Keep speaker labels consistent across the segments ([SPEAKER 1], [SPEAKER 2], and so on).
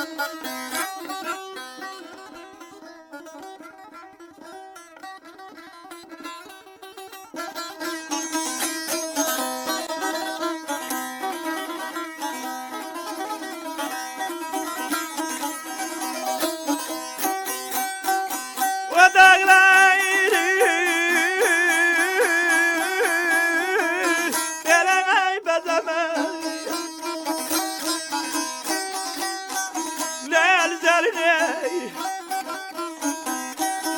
[SPEAKER 1] O dağlar Belay bezeme Lel zerine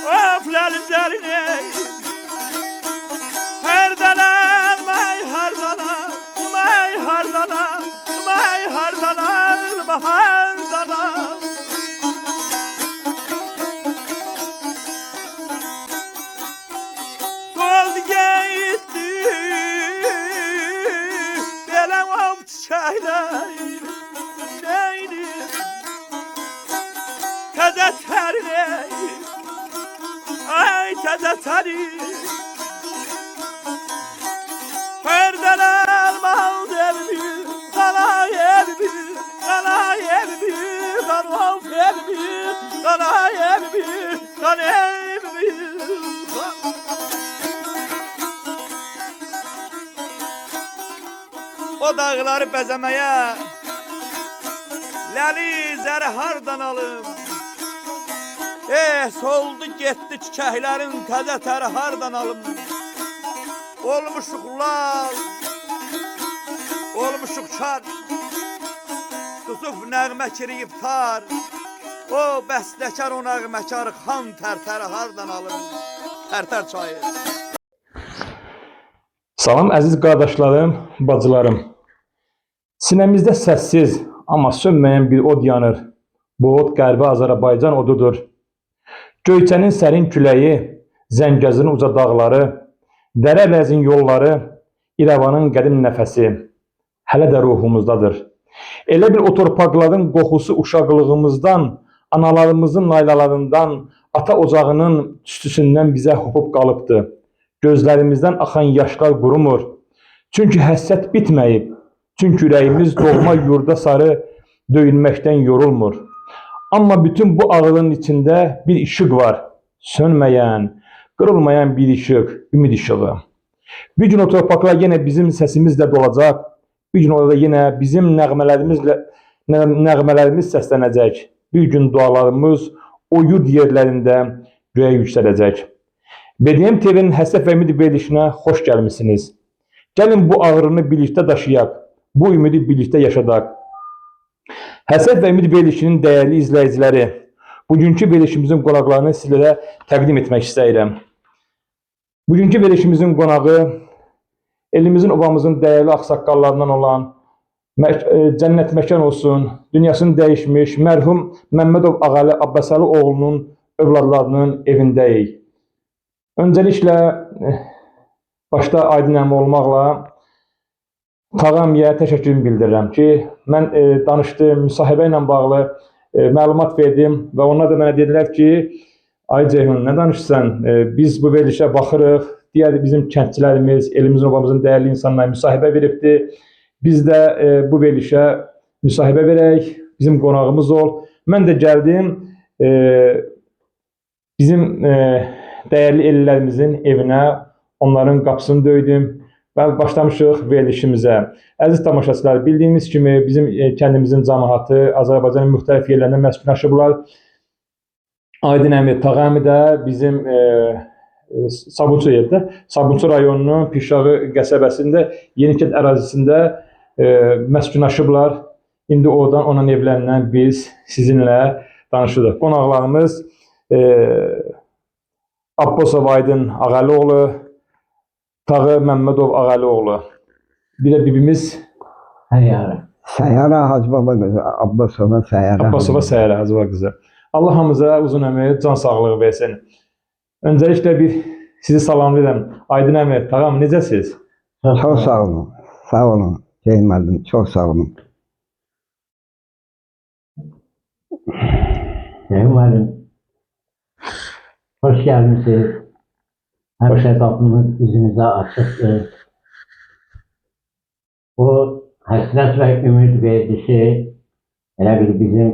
[SPEAKER 1] Of lel zerine Herdalan may hardalan may hardalan may hardalan hardalan Doldu gitti Belem of çiçekler Neydi Təzə təri Ay təzə təri Herden almal evimi Qara evimi Qara evimi Qara evimi Qara evimi Qara evimi O dağları bəzəməyə Ləli zəri hardan alım? Soldu getdi çiçəklərin təzə təri hardan alım? Olmuşuq lal, olmuşuq kar, susub nəğmə kiriyib tar. O bəstəkar, o nəğməkar, xan tərtəri hardan alım? Tərtər çayı.
[SPEAKER 2] Salam əziz qardaşlarım, bacılarım. Sinəmizdə səssiz, amma sönməyən bir od yanır. Bu od Qərbi Azərbaycan odudur. Göyçənin sərin küləyi, Zəngəzurun uca dağları, Dərəbəzin yolları, İrəvanın qədim nəfəsi hələ də ruhumuzdadır. Elə bir o torpaqların qoxusu uşaqlığımızdan, analarımızın laylalarından, ata ocağının tüstüsündən bizə hopub qalıbdı. Gözlərimizdən axan yaşlar qurumur. Çünki həsrət bitməyib. Çünki ürəyimiz doğma yurda sarı döyünməkdən yorulmur. Amma bütün bu ağrının içində bir işıq var. Sönməyən, qırılmayan bir işıq, ümid işığı. Bir gün o torpaqlar yenə bizim səsimizlə dolacaq. Bir gün orada yenə bizim nəğmələrimiz səslənəcək. Bir gün dualarımız o yurd yerlərində göyə yüksələcək. BDM TV-nin Həsrət və Ümid verilişinə xoş gəlmisiniz. Gəlin bu ağrını birlikdə daşıyaq, bu ümidi birlikdə yaşadaq. Həsrət və Ümid verilişinin dəyərli izləyiciləri, bugünkü verilişimizin qonaqlarını sizlərə təqdim etmək istəyirəm. Bugünkü verilişimizin qonağı elimizin, obamızın dəyərli ağsaqqallarından olan, cənnət məkan olsun, dünyasını dəyişmiş mərhum Məmmədov Ağəli Abbasəli oğlunun övladlarının evindəyik. Öncəliklə başda Aydın əmi olmaqla Tağamiyə təşəkkürümü bildirirəm ki, mən danışdım, müsahibə ilə bağlı məlumat verdim və onlar da mənə dedilər ki, ay Ceyhun, nə danışırsan? Biz bu verilişə baxırıq, digər bizim kəndçilərimiz, elimizin, obamızın dəyərli insanları müsahibə veribdi. Biz də bu verilişə müsahibə verək, bizim qonağımız ol. Mən də gəldim, bizim dəyərli ellilərimizin evinə, onların qapısını döydüm və başlamışıq verilişimizə. Əziz tamaşaçılar, bildiyiniz kimi bizim kəndimizin cəmaatı Azərbaycanın müxtəlif yerlərində məskunlaşıblar. Aydın əmi, Tağı əmi də bizim Sabunçu yerdə, Sabunçu rayonunun Pirşağı qəsəbəsində, Yenikənd ərazisində məskunlaşıblar. İndi oradan onun evlərindən biz sizinlə danışırıq. Qonaqlarımız Abbasov Aydın Ağəlioğlu, Tağı Məmmədov Ağəlioğlu. Bir də bibimiz
[SPEAKER 3] Səyyarə.
[SPEAKER 4] Səyyarə Hacıbaba qızı, Abbasova Səyyarə.
[SPEAKER 2] Abbasova Səyyarə Hacıbaba qızı. Allah hamımıza uzun ömür, can sağlığı versin. Öncəliklə bir sizi salamlayıram. Aydın əmi, Tağam, necəsiz?
[SPEAKER 4] Çox sağ olun. Sağ olun. Ceyhun müəllim, çox sağ olun.
[SPEAKER 3] Ceyhun müəllim, xoş gəlmisiniz. Həmişə qapımız üzünüzə açıqdır. Bu həsrət və ümid verilişi elə bir bizim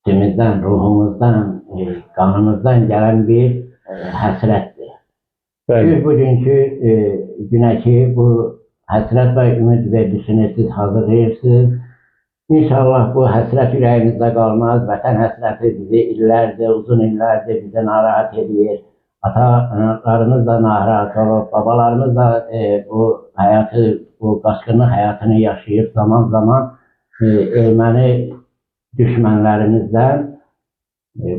[SPEAKER 3] İçimizdən, ruhumuzdan, qanımızdan gələn bir həsrətdir.
[SPEAKER 2] Bəli.
[SPEAKER 3] Biz bugünkü günə ki, bu həsrət və ümid verilişini siz hazırlayırsınız. İnşallah bu həsrət ürəyimizdə qalmaz. Vətən həsrəti bizi illərdir, uzun illərdir bizi narahat edir. Atalarımız da narahat olub, babalarımız da bu həyatı, bu qaçqınlıq həyatını yaşayıb zaman zaman erməni düşmənlərimizdən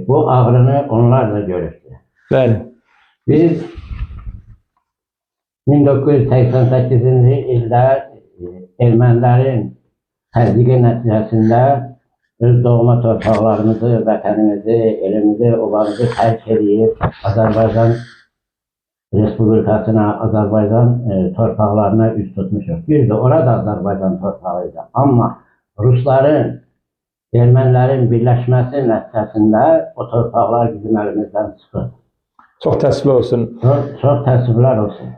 [SPEAKER 3] bu ağrını onlar da görübdür.
[SPEAKER 2] Bəli.
[SPEAKER 3] Biz 1988-ci ildə ermənilərin təzyiqi nəticəsində öz doğma torpaqlarımızı, vətənimizi, elimizi, obamızı tərk edib Azərbaycan Respublikasına, Azərbaycan torpaqlarına üz tutmuşuq. Düzdür, orada Azərbaycan torpağı idi. Amma rusların, ermənilərin birləşməsi nəticəsində o torpaqlar bizim əlimizdən çıxır.
[SPEAKER 2] Çox təəssüflər olsun.
[SPEAKER 3] Çox, çox təəssüflər olsun.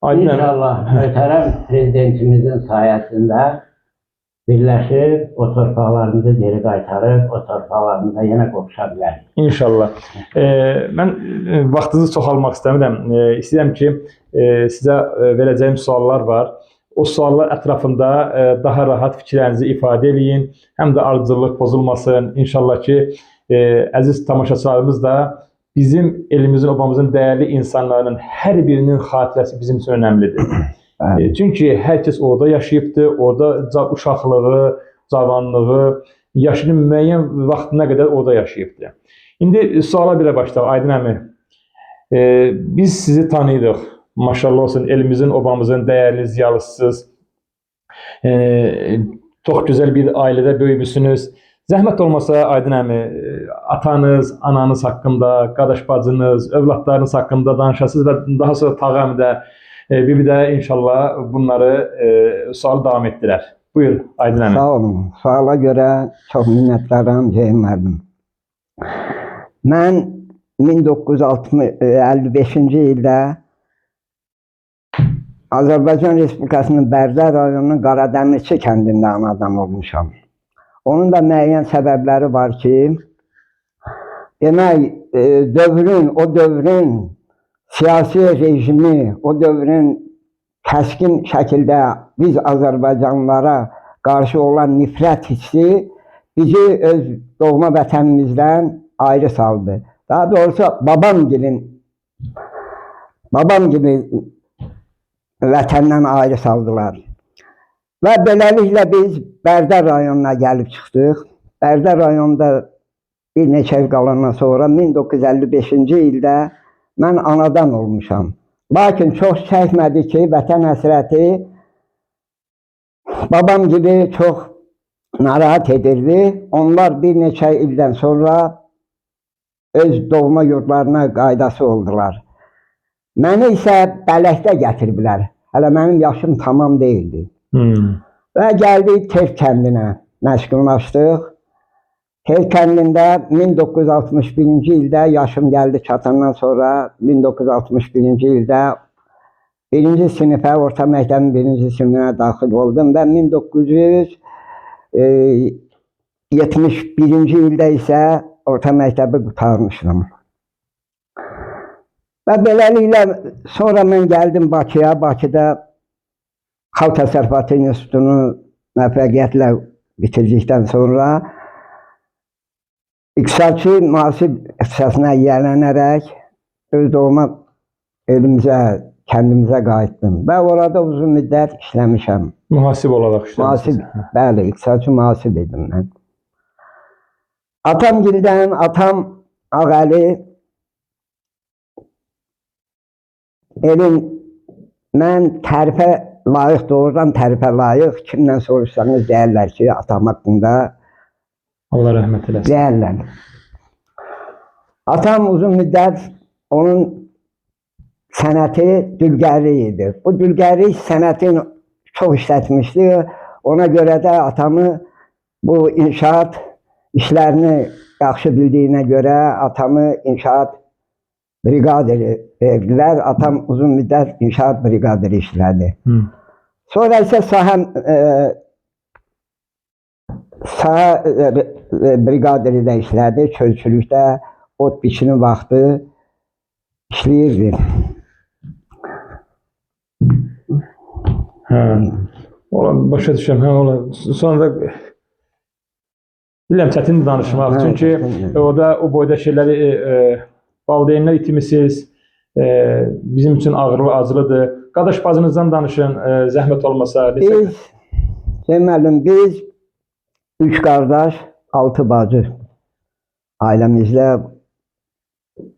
[SPEAKER 2] Aydın əmi,
[SPEAKER 3] İnşallah möhtərəm prezidentimizin sayəsində birləşib o torpaqlarımızı geri qaytarıb, o torpaqlarımıza yenə qovuşa bilərik.
[SPEAKER 2] İnşallah. Mən vaxtınızı çox almaq istəmirəm. İstəyirəm ki, sizə verəcəyim suallar var. O suallar ətrafında daha rahat fikirlərinizi ifadə eləyin. Həm də ardıcıllıq pozulmasın. İnşallah ki, əziz tamaşaçılarımız da bizim elimizin, obamızın dəyərli insanlarının hər birinin xatirəsi bizim üçün önəmlidir.
[SPEAKER 4] Bəli.
[SPEAKER 2] Çünki hər kəs orada yaşayıbdır, orada uşaqlığı, cavanlığı, yaşının müəyyən vaxtına qədər orada yaşayıbdır. İndi suala belə başlayaq, Aydın əmi. Biz sizi tanıyırıq. Maşallah olsun, elimizin, obamızın dəyərli ziyalısınız. Çox gözəl bir ailədə böyümüsünüz. Zəhmət olmasa Aydın əmi, atanız, ananız haqqında, qardaş bacınız, övladlarınız haqqında danışasınız və daha sonra Tağı əmi də, Bibi də inşallah bunları sualı davam etdirər. Buyur Aydın əmi.
[SPEAKER 4] Sağ olun. Suala görə çox minnətdaram Ceyhun müəllim. Mən 1955-ci ildə Azərbaycan Respublikasının Bərdə rayonunun Qaradəmirçi kəndində anadan olmuşam. Onun da müəyyən səbəbləri var ki, demək, dövrün, o dövrün siyasi rejimi, o dövrün kəskin şəkildə biz Azərbaycanlılara qarşı olan nifrət hissi bizi öz doğma vətənimizdən ayrı saldı. Daha doğrusu babamgilin vətəndən ayrı saldılar. Və beləliklə biz Bərdə rayonuna gəlib çıxdıq. Bərdə rayonunda bir neçə il qalandan sonra 1955-ci ildə mən anadan olmuşam. Lakin çox çəkmədi ki, vətən həsrəti babam gibi çox narahat edirdi. Onlar bir neçə ildən sonra öz doğma yurdlarına qaydası oldular. Məni isə bələkdə gətiriblər. Hələ mənim yaşım tamam deyildi. Və gəldik Terk kəndinə, məskunlaşdıq. Terk kəndində 1961-ci ildə yaşım gəldi çatandan sonra 1961-ci ildə birinci sinifə, orta məktəbin birinci sinifinə daxil oldum və 1971-ci ildə isə orta məktəbi qurtarmışdım. Və beləliklə sonra mən gəldim Bakıya. Bakıda Xalq Təsərrüfatı İnstitutunu müvəffəqiyyətlə bitirdikdən sonra iqtisadçı mühasib ixtisasına yiyələnərək öz doğma elimizə, kəndimizə qayıtdım və orada uzun müddət işləmişəm.
[SPEAKER 2] Mühasib olaraq işləmisiniz.
[SPEAKER 4] Mühasib, bəli, iqtisadçı mühasib idim mən. Atamgildən, atam Ağəli elin mən tərifə layiq, doğrudan tərifə layiq. Kimdən soruşsanız deyərlər ki, atam haqqında
[SPEAKER 2] Allah rəhmət eləsin.
[SPEAKER 4] deyərlər. Atam uzun müddət onun sənəti dülgərlik idi. Bu dülgərlik sənətini çox işlətmişdi. Ona görə də atamı bu inşaat işlərini yaxşı bildiyinə görə atamı inşaat briqaderi verdilər. Atam uzun müddət inşaat briqaderi işlədi. Sonra isə sahə Sağ briqadiri də işlədi, çölçülükdə ot biçini vaxtı işləyirdi.
[SPEAKER 2] Hə. Ola başa düşürəm. Hə, ola. Sonra da bilirəm çətindir danışmaq.
[SPEAKER 4] Hə,
[SPEAKER 2] Çünki
[SPEAKER 4] çətindir.
[SPEAKER 2] orada o boyda şeyləri valideynlər itirmisiniz. Bizim üçün ağırlı, acılıdır. Qardaş bacınızdan danışın, zəhmət olmasa. Desək,
[SPEAKER 4] Biz, Hüseyin müəllim, biz üç qardaş, altı bacı ailəmizdə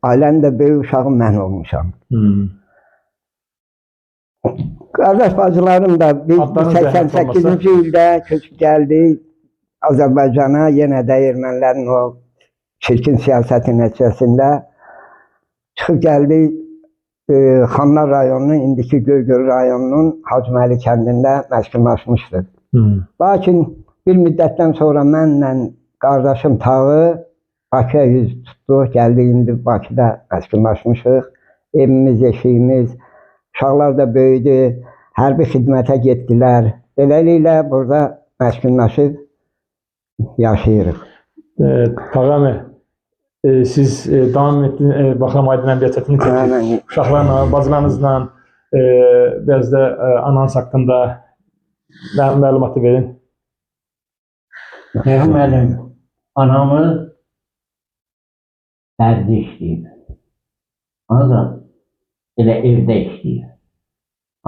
[SPEAKER 4] ailənin də böyük uşağı mən olmuşam. Qardaş bacılarım da biz
[SPEAKER 2] Adlarınız zəhmət
[SPEAKER 4] 88-ci ildə köçüb gəldik Azərbaycana, yenə də ermənilərin o çirkin siyasəti nəticəsində çıxıb gəldik Xanlar rayonunun, indiki Göygöl rayonunun Hacıməli kəndində məskunlaşmışdıq. Lakin bir müddətdən sonra mənlə qardaşım Tağı Bakıya yüz tutduq, gəldik indi Bakıda məskunlaşmışıq. Evimiz, eşiyimiz, uşaqlar da böyüdü, hərbi xidmətə getdilər. Beləliklə burada məskunlaşıb yaşayırıq.
[SPEAKER 2] Tağı əmi, siz davam etdin, baxıram Aydın əmi çətinlik çəkir.
[SPEAKER 4] Mən,
[SPEAKER 2] Uşaqlarla, bacılarınızla, biraz da ananız haqqında məlumatı verin.
[SPEAKER 3] Rəhim müəllim, anamız dərzi işləyib. Ancaq elə evdə işləyib.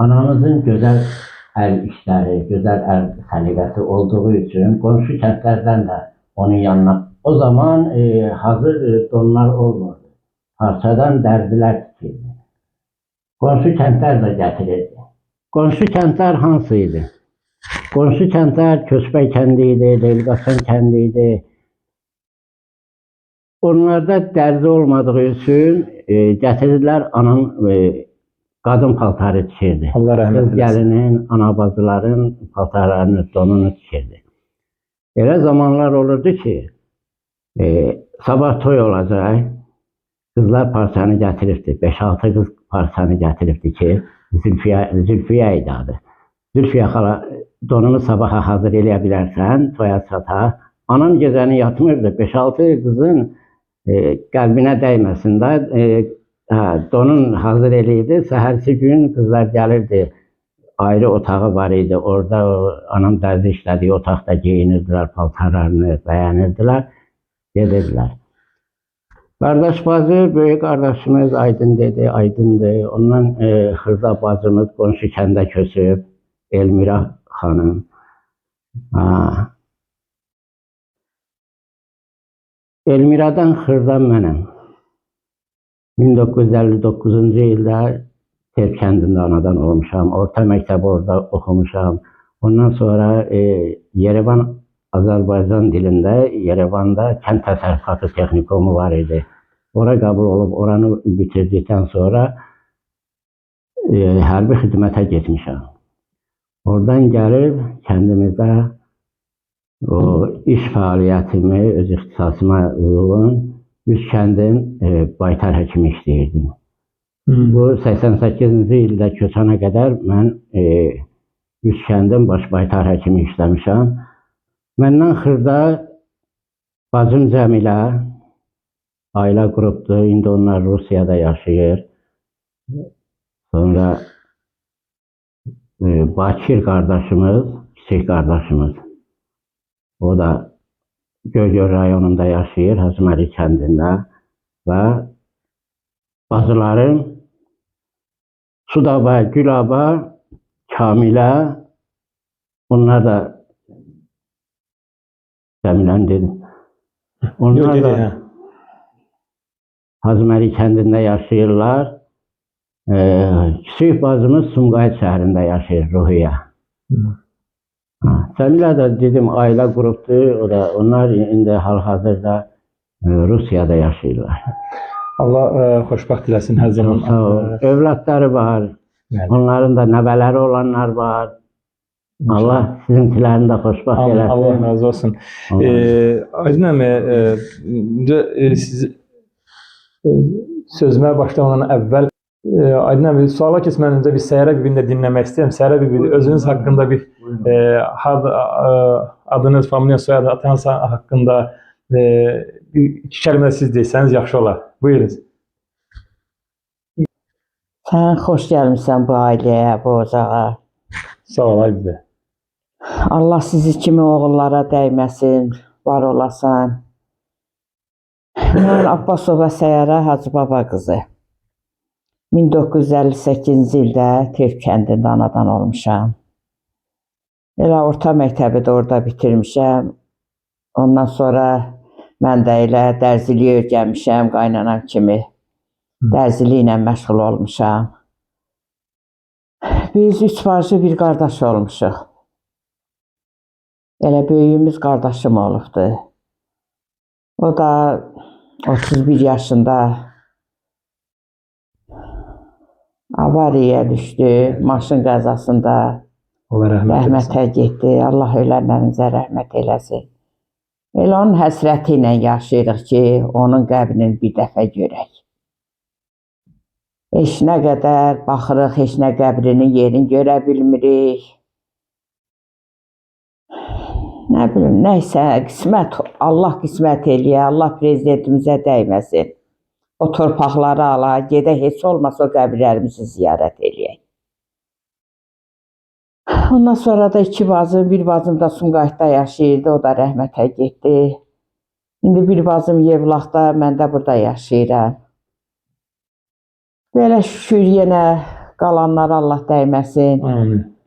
[SPEAKER 3] Anamızın gözəl əl işləri, gözəl əl səliqəsi olduğu üçün qonşu kəndlərdən də onun yanına o zaman hazır donlar olmurdu. Parçadan dərzilər tikirdi. Qonşu kəndlər də gətirirdi. Qonşu kəndlər hansı idi? Qonşu kəndlər Köçbək kəndi idi, Leyliqaçan kəndi idi. Onlarda dərzi olmadığı üçün gətirirdilər anam qadın paltarı tikirdi.
[SPEAKER 2] Allah rəhmət
[SPEAKER 3] Qız
[SPEAKER 2] eləsin.
[SPEAKER 3] gəlinin, ana bacıların paltarlarını, donunu tikirdi. Elə zamanlar olurdu ki, sabah toy olacaq. Qızlar parçanı gətiribdi. 5-6 qız parçanı gətiribdi ki, Zülfiyə idi adı. Zülfiyə xala, donumu sabaha hazır eləyə bilərsən, toya çata. Anam gecəni yatmırdı. 5-6 qızın qəlbinə dəyməsin də, donun hazır eləyirdi. Səhərsi gün qızlar gəlirdi. Ayrı otağı var idi. Orada o, anam dərzi işlədiyi otaqda geyinirdilər, paltarlarını bəyənirdilər, gedirdilər. Qardaş bacı, böyük qardaşımız Aydın dedi, Aydındır. Ondan xırda bacımız qonşu kəndə köçüb, Elmira xanım. Ha. Elmiradan xırda mənəm. 1959-cu ildə Terp kəndində anadan olmuşam. Orta məktəbi orada oxumuşam. Ondan sonra Yerevan Azərbaycan dilində Yerevanda kənd təsərrüfatı texnikumu var idi. Ora qəbul olub, oranı bitirdikdən sonra hərbi xidmətə getmişəm. Oradan gəlib kəndimizdə o iş fəaliyyətimi öz ixtisasıma uyğun üç kəndin baytar həkimi işləyirdim. Bu 88-ci ildə köçənə qədər mən üç kəndin baş baytar həkimi işləmişəm. Məndən xırda bacım Cəmilə ailə qurubdur. İndi onlar Rusiyada yaşayır. Sonra Bakir qardaşımız, kiçik qardaşımız. O da Göygöl rayonunda yaşayır, Hacıməli kəndində və bacılarım Sudaba, Gülaba, Kamilə, onlar da Cəmiləni dedim. Onlar
[SPEAKER 2] Yox, dedi,
[SPEAKER 3] da
[SPEAKER 2] hə.
[SPEAKER 3] Hacıməli kəndində yaşayırlar. Kiçik bacımız Sumqayıt şəhərində yaşayır, Ruhiyyə. Ha, Cəmilə də dedim ailə qurubdur. O da onlar indi hal-hazırda Rusiyada yaşayırlar.
[SPEAKER 2] Allah xoşbəxt eləsin hər zaman.
[SPEAKER 3] Sağ ol. Övladları var.
[SPEAKER 2] Bəli.
[SPEAKER 3] Onların da nəvələri olanlar var. Allah sizinkilərini də xoşbəxt eləsin.
[SPEAKER 2] Allah razı olsun. Aydın əmi, indi siz sözümə başlamadan əvvəl Aydın əmi, suala keçmədən öncə bir Səyyarə bibini də dinləmək istəyirəm. Səyyarə bibi, özünüz haqqında bir harda Adınız, familiya, soyadı, atanız haqqında bir iki kəlmə siz desəniz yaxşı olar. Buyurun.
[SPEAKER 5] Sən xoş gəlmisən bu ailəyə, bu ocağa.
[SPEAKER 2] Sağ ol, ay bibi.
[SPEAKER 5] Allah sizi kimi oğullara dəyməsin, var olasan. Mən Abbasova Səyyarə Hacıbaba qızı. 1958-ci ildə Terf kəndində anadan olmuşam. Elə orta məktəbi də orada bitirmişəm. Ondan sonra mən də elə dərziliyi öyrənmişəm qaynanam kimi. Dərziliklə məşğul olmuşam. Biz üç bacı, bir qardaş olmuşuq. Elə böyüyümüz qardaşım olubdu. O da 31 yaşında avariyaya düşdü, maşın qəzasında
[SPEAKER 2] Allah rəhmət eləsin.
[SPEAKER 5] rəhmətə getdi. Allah ölənlərimizə rəhmət eləsin. Elə onun həsrəti ilə yaşayırıq ki, onun qəbrini bir dəfə görək. Heç nə qədər baxırıq, heç nə qəbrinin yerini görə bilmirik. Nə bilim, nəysə qismət, Allah qismət eləyə, Allah prezidentimizə dəyməsin. O torpaqları ala, gedək heç olmasa o qəbirlərimizi ziyarət eləyək. Ondan sonra da iki bacım, bir bacım da Sumqayıtda yaşayırdı, o da rəhmətə getdi. İndi bir bacım Yevlaxda, mən də burada yaşayıram. Belə şükür yenə qalanlara Allah dəyməsin.
[SPEAKER 2] Amin.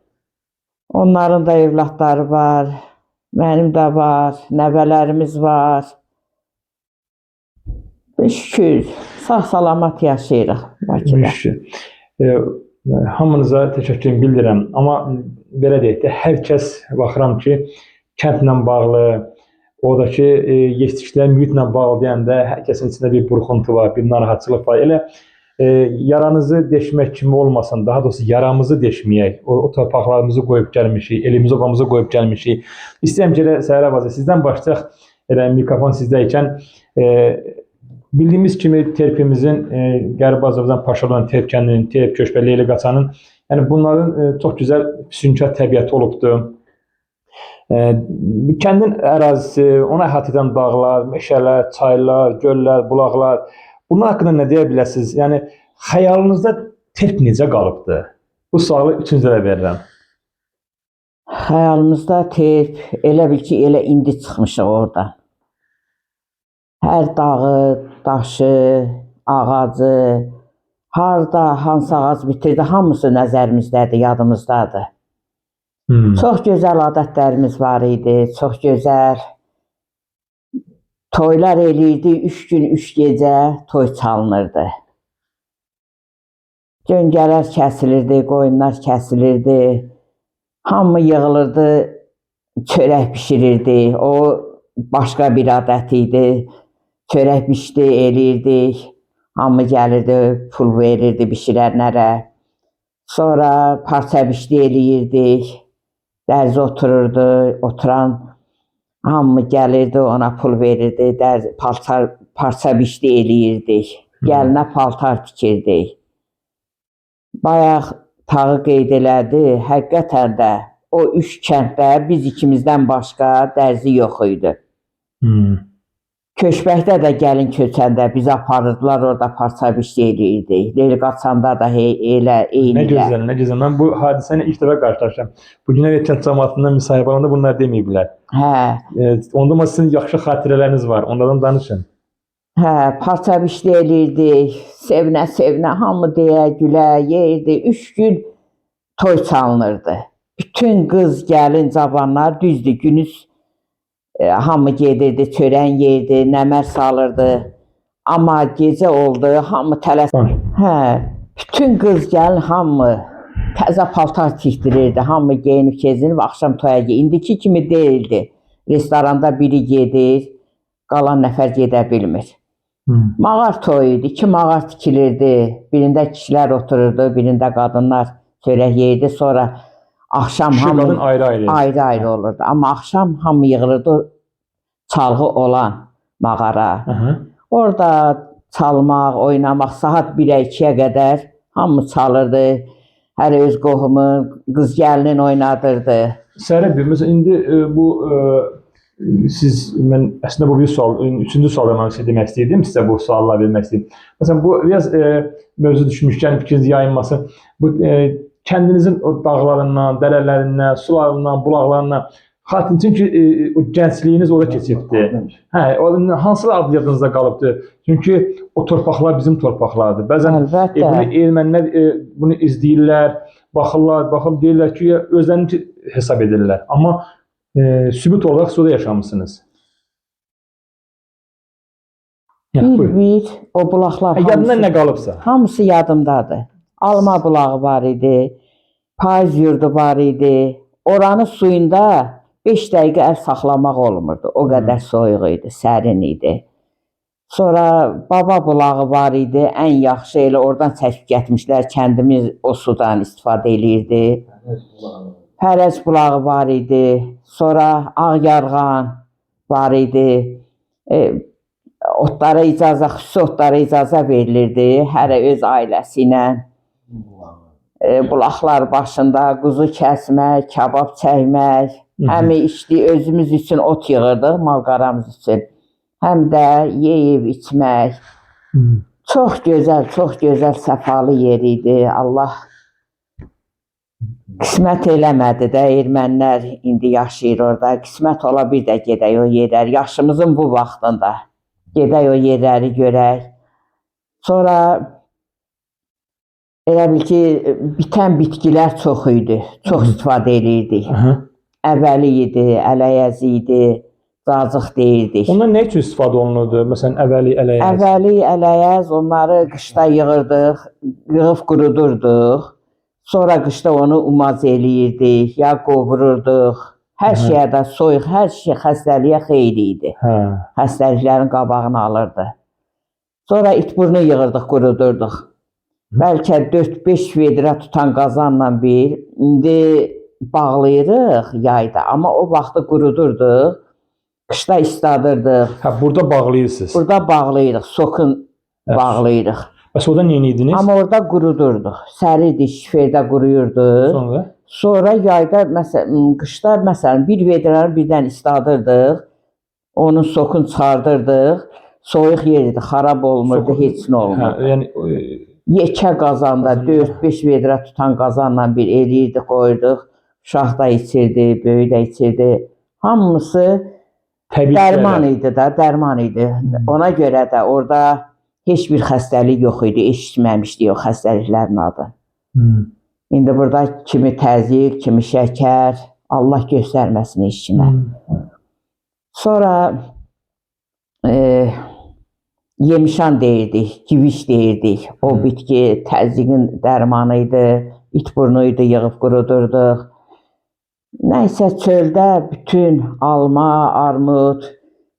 [SPEAKER 5] Onların da evlatları var, mənim də var, nəvələrimiz var. Şükür, sağ-salamat yaşayırıq Bakıda.
[SPEAKER 2] Şükür. Hamınıza təşəkkür bildirəm. Amma belə deyək də, hər kəs baxıram ki, kəndlə bağlı, oradakı yetişdikləri mühitlə bağlı deyəndə hər kəsin içində bir burxuntu var, bir narahatçılıq var. Elə yaranızı deşmək kimi olmasın, daha doğrusu yaramızı deşməyək. O torpaqlarımızı qoyub gəlmişik, elimizi, obamızı qoyub gəlmişik. İstəyirəm ki, elə Səhərə bacı, sizdən başlayaq. Elə mikrofon sizdəykən bildiyimiz kimi Terpimizin, Qərbi Azərbaycan Paşadan Terp kəndinin, Terp Köşbə, Leyli Qaçanın, yəni bunların çox gözəl füsunkar təbiəti olubdur. Kəndin ərazisi, ona əhatə edən dağlar, meşələr, çaylar, göllər, bulaqlar, bunlar haqqında nə deyə bilərsiniz? Yəni xəyalınızda Terp necə qalıbdır? Bu sualı üçünüzə də verirəm.
[SPEAKER 5] Xəyalımızda Terp elə bil ki, elə indi çıxmışıq oradan. Hər dağı, daşı, ağacı, harda hansı ağac bitirdi, hamısı nəzərimizdədir, yadımızdadır. Çox gözəl adətlərimiz var idi, çox gözəl. Toylar eləyirdi, 3 gün, 3 gecə toy çalınırdı. Döngələr kəsilirdi, qoyunlar kəsilirdi. Hamı yığılırdı, çörək bişirirdi. O başqa bir adət idi. Çörək bişdi, eləyirdik. Hamı gəlirdi, pul verirdi bişirənlərə. Sonra parça bişdi eləyirdik. Dərzi otururdu, oturan hamı gəlirdi, ona pul verirdi. Dərzi, parça bişdi eləyirdik. Gəlinə paltar tikirdik. Bayaq Tağı qeyd elədi, həqiqətən də o üç kənddə biz ikimizdən başqa dərzi yox idi. Köçbəkdə də gəlin köçəndə bizi aparırdılar, orada parça bişdi eləyirdik. Leyli qaçanda da elə eyni
[SPEAKER 2] Nə
[SPEAKER 5] ilə.
[SPEAKER 2] gözəl, nə gözəl. Mən bu hadisə ilə ilk dəfə qarşılaşıram. Bu günə kənd cəmaatından müsahibə alanda bunlar deməyiblər.
[SPEAKER 5] Hə,
[SPEAKER 2] Onda amma sizin yaxşı xatirələriniz var. Onlardan danışın.
[SPEAKER 5] Hə, parça bişdi eləyirdik. Sevinə-sevinə hamı deyə, gülə, yeyirdi. 3 gün toy çalınırdı. Bütün qız, gəlin, cavanlar düzdür, günüz hamı gedirdi, çörən yeyirdi, nəmər salırdı. Amma gecə oldu, hamı tələs.
[SPEAKER 2] Danış.
[SPEAKER 5] Hə, bütün qız, gəlin hamı təzə paltar tikdirirdi. Hamı geyinib kezinib axşam toya gedir. İndiki kimi deyildi. Restoranda biri gedir, qalan nəfər gedə bilmir. Mağar toyu idi. İki mağar tikilirdi. Birində kişilər otururdu, birində qadınlar çörək yeyirdi. Sonra axşam
[SPEAKER 2] Kişi
[SPEAKER 5] hamı
[SPEAKER 2] qadın ayrı-ayrı.
[SPEAKER 5] Ayrı-ayrı olurdu. Amma axşam hamı yığılırdı çalğı olan mağara.
[SPEAKER 2] Aha.
[SPEAKER 5] Orada çalmaq, oynamaq saat 1-ə 2-yə qədər hamı çalırdı. Hər öz qohumun, qız gəlinin oynadırdı.
[SPEAKER 2] Sərə bir, məsələn indi bu siz mən əslində bu bir sual, üçüncü sualda mən sizə demək istəyirdim, sizə bu suallar vermək istəyirdim. Məsələn bu biraz mövzu düşmüşkən fikriniz yayınmasın. Bu kəndinizin o dağlarından, dərələrindən, sularından, bulaqlarından xatır çünki o gəncliyiniz orada keçibdi. Hə, o hansı ad yadınızda qalıbdı? Çünki o torpaqlar bizim torpaqlardır. Bəzən
[SPEAKER 5] Əlbəttə.
[SPEAKER 2] bunu ermənilər bunu izləyirlər, baxırlar, baxıb deyirlər ki, ya özlərini hesab edirlər. Amma sübut olaraq siz orada yaşamısınız. Yəni, buyurun.
[SPEAKER 5] Bir-bir o bulaqlar
[SPEAKER 2] Hə, yadından
[SPEAKER 5] hamısı,
[SPEAKER 2] nə qalıbsa.
[SPEAKER 5] hamısı yadımdadır. Alma bulağı var idi, payız yurdu var idi. Oranın suyunda 5 dəqiqə əl saxlamaq olmurdu. O qədər soyuq idi, sərin idi. Sonra baba bulağı var idi. Ən yaxşı elə oradan çəkib getmişlər. Kəndimiz o sudan istifadə eləyirdi. Fərəc bulağı var idi. Sonra Ağyarğan var idi. Otlara icazə, xüsusi otlara icazə verilirdi. Hərə öz ailəsi ilə. Bulaqlar başında quzu kəsmək, kabab çəkmək, həm içdi özümüz üçün ot yığırdıq mal-qaramız üçün. Həm də yeyib içmək.
[SPEAKER 2] Hı.
[SPEAKER 5] Çox gözəl, çox gözəl səfalı yer idi. Allah qismət eləmədi də ermənilər indi yaşayır orada. Qismət ola bir də gedək o yerlər. Yaşımızın bu vaxtında gedək o yerləri görək. Sonra elə bil ki, bitən bitkilər çox idi. Çox istifadə eləyirdik.
[SPEAKER 2] Aha.
[SPEAKER 5] Əvəli idi, ələyəzi idi, cacıq deyirdik.
[SPEAKER 2] Ondan nə üçün istifadə olunurdu? Məsələn, əvəli, ələyəz.
[SPEAKER 5] Əvəli, ələyəz onları qışda yığırdıq, yığıb qurudurduq. Sonra qışda onu umaz eləyirdik, ya qovururduq. Hər şeyə də soyuq, hər şey xəstəliyə xeyir idi.
[SPEAKER 2] Hə.
[SPEAKER 5] Xəstəliklərin qabağını alırdı. Sonra itburnu yığırdıq, qurudurduq. Bəlkə 4-5 vedrə tutan qazanla bir indi bağlayırıq yayda, amma o vaxtı qurudurduq. Qışda isladırdıq.
[SPEAKER 2] Hə, burada bağlayırsınız.
[SPEAKER 5] Burada bağlayırıq, sokun bağlayırıq.
[SPEAKER 2] Bəs orada nə edirdiniz?
[SPEAKER 5] Amma orada qurudurduq. Sərirdi, şiferdə quruyurdu.
[SPEAKER 2] Sonra
[SPEAKER 5] Sonra yayda məsələn, qışda məsələn bir vedrəni birdən isladırdıq. Onun sokun çıxardırdıq. Soyuq yer idi, xarab olmurdu,
[SPEAKER 2] Sokun-
[SPEAKER 5] heç nə olmurdu.
[SPEAKER 2] Hə, yəni
[SPEAKER 5] Yekə qazanda 4-5 vedrə tutan qazanla bir eləyirdik, qoyurduq. Uşaq da içirdi, böyük də içirdi. Hamısı
[SPEAKER 2] təbii
[SPEAKER 5] dərman idi da, dərman idi. Ona görə də orada heç bir xəstəlik yox idi, eşitməmişdik o xəstəliklərin adı.
[SPEAKER 2] Hmm.
[SPEAKER 5] İndi burada kimi təzyiq, kimi şəkər, Allah göstərməsin heç kimə. Sonra yemişan deyirdik, kiviş deyirdik. O bitki təzyiqin dərmanı idi, itburnu idi, yığıb qurudurduq. Nəysə çöldə bütün alma, armud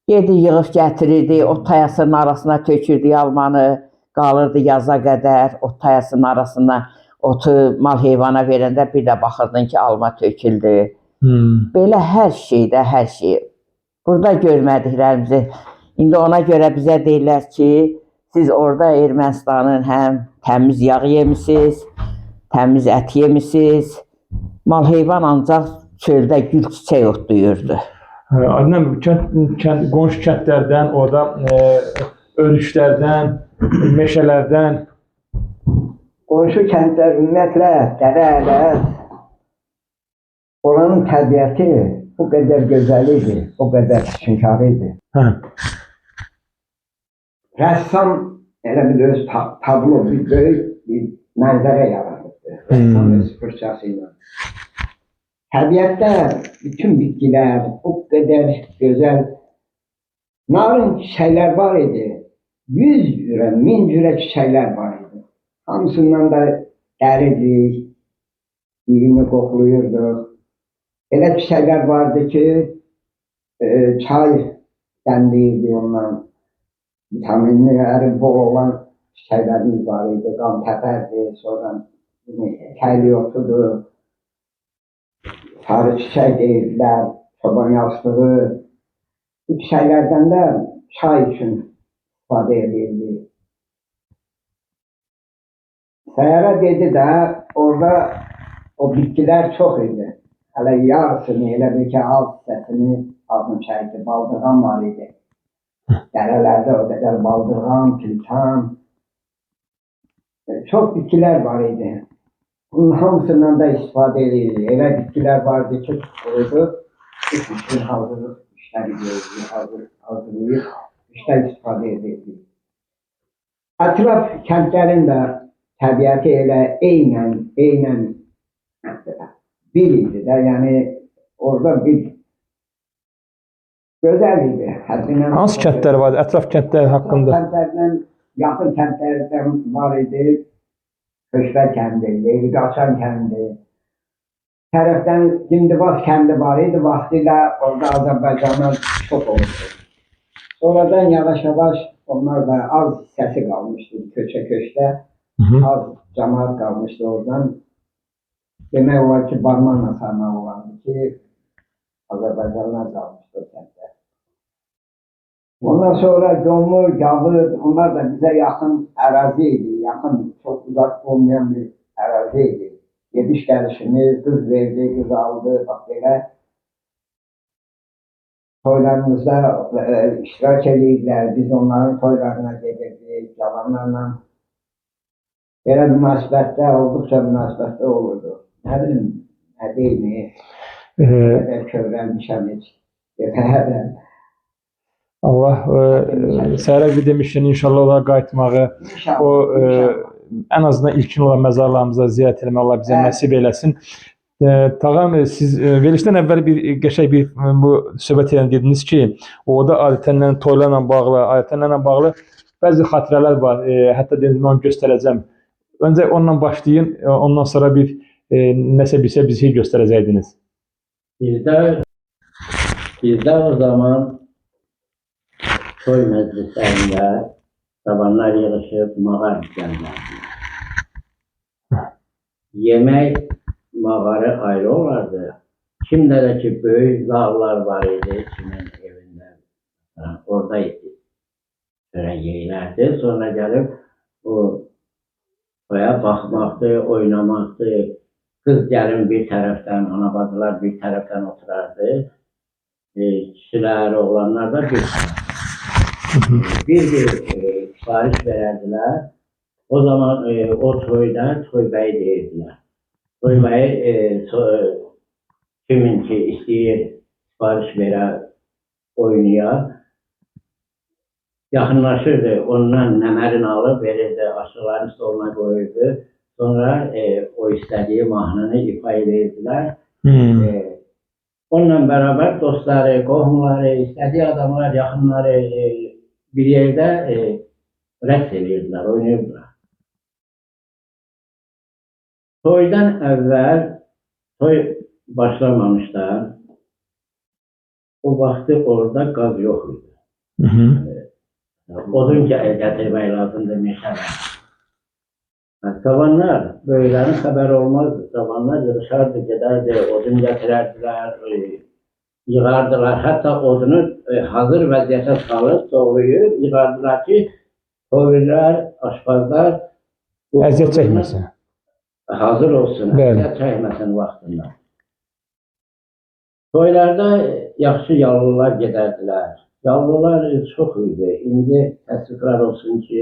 [SPEAKER 5] gedi yığıb gətirirdi, ot tayasının arasına tökürdük almanı, qalırdı yaza qədər, ot tayasının arasına otu mal heyvana verəndə bir də baxırdın ki, alma töküldü.
[SPEAKER 2] Hmm.
[SPEAKER 5] Belə hər şeydə, hər şey. Burada görmədiklərimizi indi ona görə bizə deyirlər ki, siz orada Ermənistanın həm təmiz yağ yemisiniz, təmiz ət yemisiniz. Mal heyvan ancaq çöldə gül çiçək otlayırdı.
[SPEAKER 2] Hə, Adnan kənd, qonşu kəndlərdən, orada örüşlərdən, meşələrdən
[SPEAKER 4] Qonşu kəndlər ümumiyyətlə dərə, ələz, oranın təbiəti o qədər gözəl idi, o qədər füsunkar idi.
[SPEAKER 2] Hə.
[SPEAKER 4] Rəssam elə bil öz tablo, bir böyük bir mənzərə yaradıbdı. Rəssam öz fırçası ilə. Təbiətdə bütün bitkilər o qədər gözəl narın çiçəklər var idi. 100 cürə, 1000 cürə çiçəklər var idi. Hamısından da dərirdik, iyini qoxlayırdıq. Elə çiçəklər vardı ki, çay dəmləyirdik ondan. Vitaminləri bol olan çiçəklərimiz var idi. Qantəpərdir, sonra kəyli otudur, sarı çiçək deyirdilər, çoban yastığı. Bu çiçəklərdən də çay üçün istifadə edirdik. Səyyarə dedi də, orada o bitkilər çox idi. Hələ yarısını, elə bil ki, az hissəsini adım çəkdi. Baldırğan var idi. Dərələrdə o qədər baldırğan, piltan, çox bitkilər var idi. Bunun hamısından da istifadə edirdik. Elə bitkilər vardı ki, qoydu, qış üçün hazırlıq işləri görürdü, hazırlayıb qışda istifadə edirdik. Ətraf kəndlərin də təbiəti elə eynən bir idi də, yəni orada bir gözəl idi. Həddindən
[SPEAKER 2] Hansı kəndlər var idi? Ətraf kəndlər haqqında.
[SPEAKER 4] Kəndlərdən, yaxın kəndlərdən var idi. Köçbə kəndi, Leyliqaçan kəndi. Tərəfdən Gindibaz kəndi var idi. Vaxtilə orada Azərbaycanlar çox olurdu. Sonradan yavaş-yavaş onlar da az hissəsi qalmışdı köçə-köçdə. Az cəmaət qalmışdı oradan. Demək olar ki, barmaqla saymaq olardı ki, Azərbaycanlılar qalmışdı o kənddə. Ondan sonra Gömür, Gavır, onlar da bizə yaxın ərazi idi. Yaxın, çox uzaq olmayan bir ərazi idi. Gediş gəlişimiz, qız verdi, qız aldı, bax belə. Toylarımızda iştirak edirdilər. Biz onların toylarına gedirdik, cavanlarla. Belə münasibətdə, olduqca münasibətdə olurdu. Nə bilim, nə deyim, nə qədər kövrəlmişəm heç. Demə,
[SPEAKER 2] Allah səhərə bir demişkən inşallah onlara qayıtmağı,
[SPEAKER 4] İnşallah,
[SPEAKER 2] o
[SPEAKER 4] inşallah.
[SPEAKER 2] ən azından ilkin olan məzarlarımıza ziyarət eləmək Allah bizə nəsib eləsin. Tağam, siz verilişdən əvvəl bir qəşəng bir bu söhbət edən dediniz ki, orada adətənlə toylarla bağlı, adətənlərlə bağlı bəzi xatirələr var. Hətta dediniz mən onu göstərəcəm. Öncə onunla başlayın, ondan sonra bir nəsə bilsə bizə göstərəcəydiniz.
[SPEAKER 3] Bizdə o zaman toy məclislərində cavanlar yığışıb mağar düzənlərdilər. Yemək mağarı ayrı olardı. Kimdə də ki böyük zallar var idi, kimin evində, məsələn, orada çörək yeyirlərdi. Sonra gəlib o toya baxmaqdı, oynamaqdı. Qız gəlin bir tərəfdən, ana-bacılar bir tərəfdən oturardı. Kişilər, oğlanlar da bir tərəfdən. Bir-bir sifariş verərdilər. O zaman o toyda toy bəyi deyirdilər. Toy bəyi kimin ki istəyir sifariş verə, oynaya, yaxınlaşırdı, ondan nəmərini alıb verirdi, aşıqların stoluna qoyurdu. Sonra o istədiyi mahnını ifa edirdilər. Onunla bərabər dostları, qohumları, istədiyi adamlar, yaxınları bir yerdə rəqs edirdilər, oynayırdılar. Toydan əvvəl, toy başlamamışdan, o vaxtı orada qaz yox idi. Odun gətirmək lazımdır meşədən. Cavanlar, böyüklərin xəbəri olmazdı. Cavanlar yığışardı, gedərdi, odun gətirərdilər, yığardılar. Hətta odunu hazır vəziyyətə salıb, doğrayıb yığardılar ki, toylar, aşpazlar bu
[SPEAKER 2] Əziyyət
[SPEAKER 3] odunu
[SPEAKER 2] çəkməsin.
[SPEAKER 3] Hazır olsun, əziyyət çəkməsin vaxtında. Toylarda yaxşı yallılar gedərdilər. Yallılar çox idi. İndi təəssüflər olsun ki,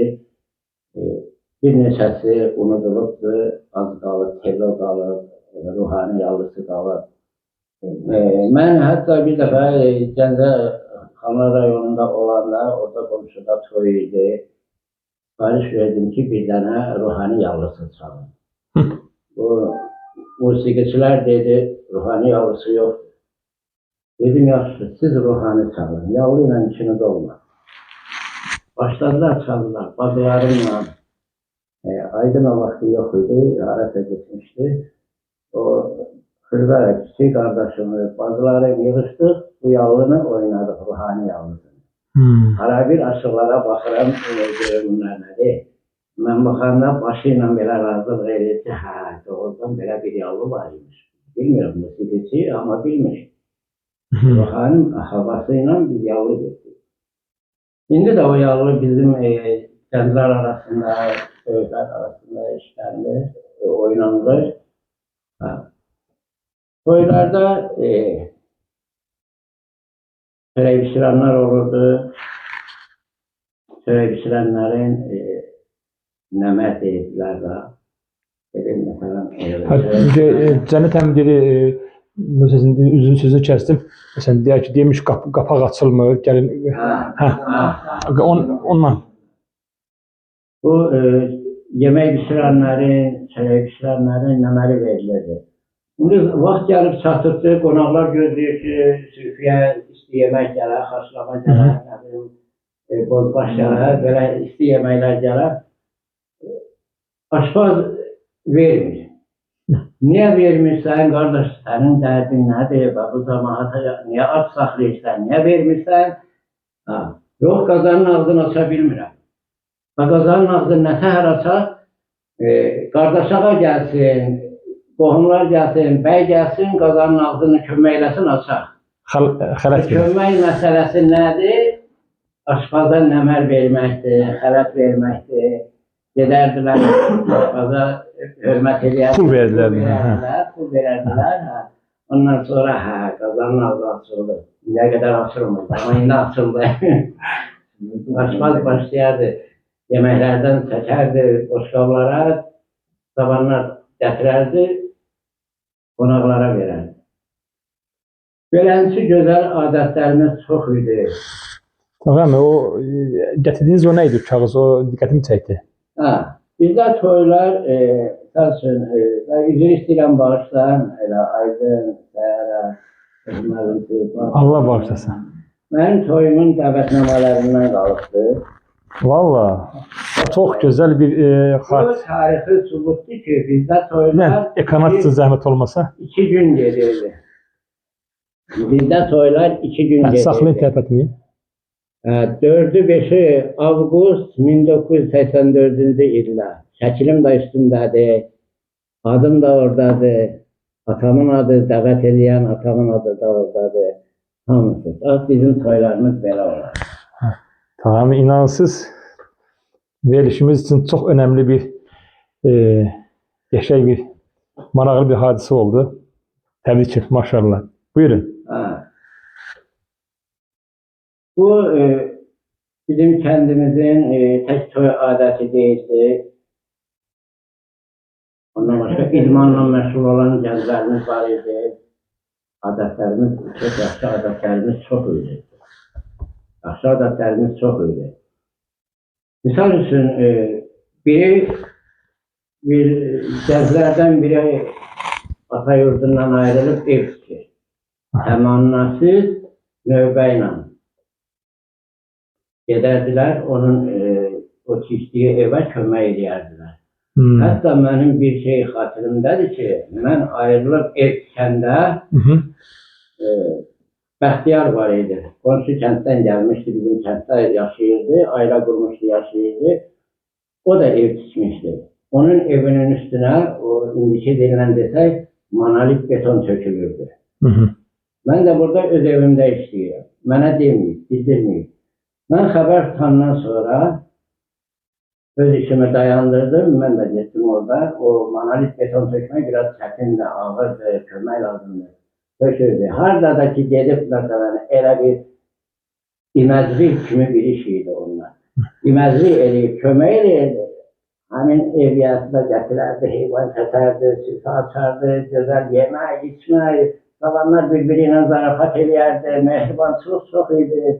[SPEAKER 3] bir neçəsi unudulubdur, az qalıb, tello qalıb, ruhani yallısı qalıb. Mən hətta bir dəfə Gəncə Xanlar rayonunda olanda, orada qonşuda toy idi. Sifariş verdim ki, bir dənə ruhani yallısı çalın. Bu musiqiçilər dedi, ruhani yallısı yoxdur. Dedim, yaxşı, siz ruhani çalın, yallı ilə işiniz olmaz. Başladılar, çaldılar, bacılarımla. Aydın o vaxtı yox idi, harasa getmişdi. O xırda kiçik qardaşımı, bacılarım yığışdıq, bu yallını oynadıq, ruhani yallısını. Ara bir aşıqlara baxıram, görüm bunlar nədir? Mən baxanda başı ilə belə razılıq edir ki, hə, doğrudan belə bir yallı var imiş. Bilmirəm musiqiçi, amma bilmirik. Ruhanin havası ilə biz yallı getdik. İndi də o yallı bizim gənclər arasında, böyüklər arasında işlənir, oynanılır. Toylarda çörək bişirənlər olurdu. Çörək bişirənlərin nəmət deyirdilər da. Dedim, məsələn,
[SPEAKER 2] Ha, Cənnət əmi dedi, məsələn, üzün sözünü kəsdim. Məsələn, deyək ki, demiş qapaq açılmır, gəlin.
[SPEAKER 3] Hə,
[SPEAKER 2] Hə. Ondan.
[SPEAKER 3] Bu yemək bişirənlərin, çörək bişirənlərin nəməli verilirdi. İndi vaxt gəlib çatıbdır, qonaqlar gözləyir ki, süfrəyə isti yemək gələr, xaşlama gələr, nə bilim, bozbaş gələr, belə isti yeməklər gələr. Aşpaz vermir. Niyə vermirsən, qardaş, sənin dərdin nədir? Və bu cəmaata niyə ac saxlayırsan, niyə vermirsən? Ha, yox, qazanın ağzını aça bilmirəm. Və qazanın ağzını nə təhər açar? Qardaşağa gəlsin, qohumlar gəlsin, bəy gəlsin, qazanın ağzını kömək eləsin, açar.
[SPEAKER 2] Xələt verir.
[SPEAKER 3] Kömək məsələsi nədir? Aşpaza nəmər verməkdir, xələt verməkdir. Gedərdilər, aşpaza hörmət eləyərdilər.
[SPEAKER 2] Pul verdilər,
[SPEAKER 3] Pul verərdilər, pul verərdilər. Hə. Ondan sonra qazanın ağzı açıldı. İndiyə qədər açılmırdı, amma indi açıldı. Aşpaz başlayardı, yeməklərdən çəkərdi boşqablara, tabanlar gətirərdi, qonaqlara verərdi. Beləncə gözəl adətlərimiz çox idi.
[SPEAKER 2] Tamam, o gətirdiyiniz o nə idi kağız? O diqqətimi çəkdi.
[SPEAKER 3] Hə, bizdə toylar, misal üçün, üzr istəyirəm, bağışlayın, elə Aydın, Səhərə, Özmərin.
[SPEAKER 2] Allah bağışlasın.
[SPEAKER 3] Mənim toyumun dəvətnamələrindən qalıbdır.
[SPEAKER 2] Valla çox gözəl bir
[SPEAKER 3] Bu
[SPEAKER 2] xat.
[SPEAKER 3] tarixi sübutdur ki, bizdə toylar
[SPEAKER 2] Nə ekrana çıxsın zəhmət olmasa.
[SPEAKER 3] 2 gün gedirdi. Bizdə toylar 2 gün gedirdi.
[SPEAKER 2] Saxlayın, tərpətməyin.
[SPEAKER 3] 4-ü 5-i avqust 1984-cü ildə. Şəklim də üstündədir. Adım da oradadır. Atamın adı, dəvət eləyən atamın adı da oradadır. Hamısı. Bax, bizim toylarımız belə olar.
[SPEAKER 2] Tamam, inansız verilişimiz üçün çox önəmli bir qəşəng bir maraqlı bir hadisə oldu. Təbrik edirəm, maşallah. Buyurun.
[SPEAKER 3] Ha. Bu bizim kəndimizin tək toy adəti deyildi. Ondan başqa idmanla məşğul olan gənclərimiz var idi. Adətlərimiz, çox yaxşı adətlərimiz çox idi. Yaxşı adətlərimiz çox idi. Misal üçün, biri bir gənclərdən biri ata yurdundan ayrılıb ev tikir. Təmannasız növbə ilə gedərdilər, onun o tikdiyi evə kömək eləyərdilər. Hətta mənim bir şey xatirimdədir ki, mən ayrılıb ev tikəndə Bəxtiyar var idi. Qonşu kənddən gəlmişdi, bizim kənddə yaşayırdı, ailə qurmuşdu, yaşayırdı. O da ev tikmişdi. Onun evinin üstünə, o indiki dillə desək, monolit beton tökülürdü. Mən də burada öz evimdə işləyirəm. Mənə deməyib, bildirməyib. Mən xəbər tutandan sonra öz işimi dayandırdım. Mən də getdim orada. O monolit beton tökmək biraz çətindir, ağırdır, kömək lazımdır. Tökürdü. Harada da ki gedib məsələn elə bir iməclik kimi bir iş idi onlar. İməclik eləyib, kömək eləyirdi. Həmin ev yiyəsi də gətirərdi, heyvan kəsərdi, süfrə açardı, gözəl yemək, içmək. Cavanlar bir-biri ilə zarafat eləyərdi, mehribançılıq çox idi.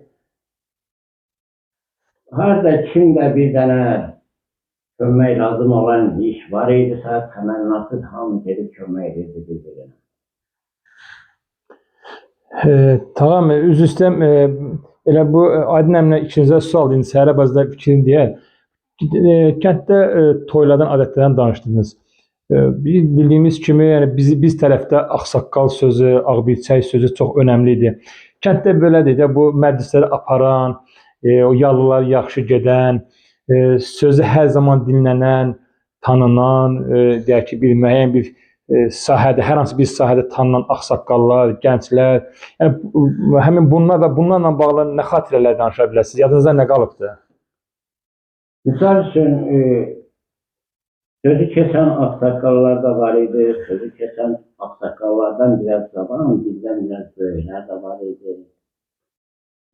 [SPEAKER 3] Harada kimdə bir dənə kömək lazım olan iş var idisə, təmənnasız hamı gedib kömək edirdi bir-birinə.
[SPEAKER 2] Tamam, üzr istəyirəm. Elə bu Aydın əmlə ikinizə sual indi Səhərə bacıda fikrini deyər. Kənddə toylardan, adətlərdən danışdınız. Bildiyimiz kimi, yəni biz tərəfdə ağsaqqal sözü, ağbirçək sözü çox önəmli idi. Kənddə belədir də, bu məclisləri aparan, o yalılar yaxşı gedən, sözü hər zaman dinlənən, tanınan, deyək ki, bir müəyyən bir sahədə, hər hansı bir sahədə tanınan ağsaqqallar, gənclər, yəni həmin bunlar və bunlarla bağlı nə xatirələr danışa bilərsiniz? Yadınızda nə qalıbdır?
[SPEAKER 3] Misal üçün, Sözü keçən ağsaqqallar da var idi. Sözü keçən ağsaqqallardan biraz zaman, bizdən biraz böyüklər də var idi.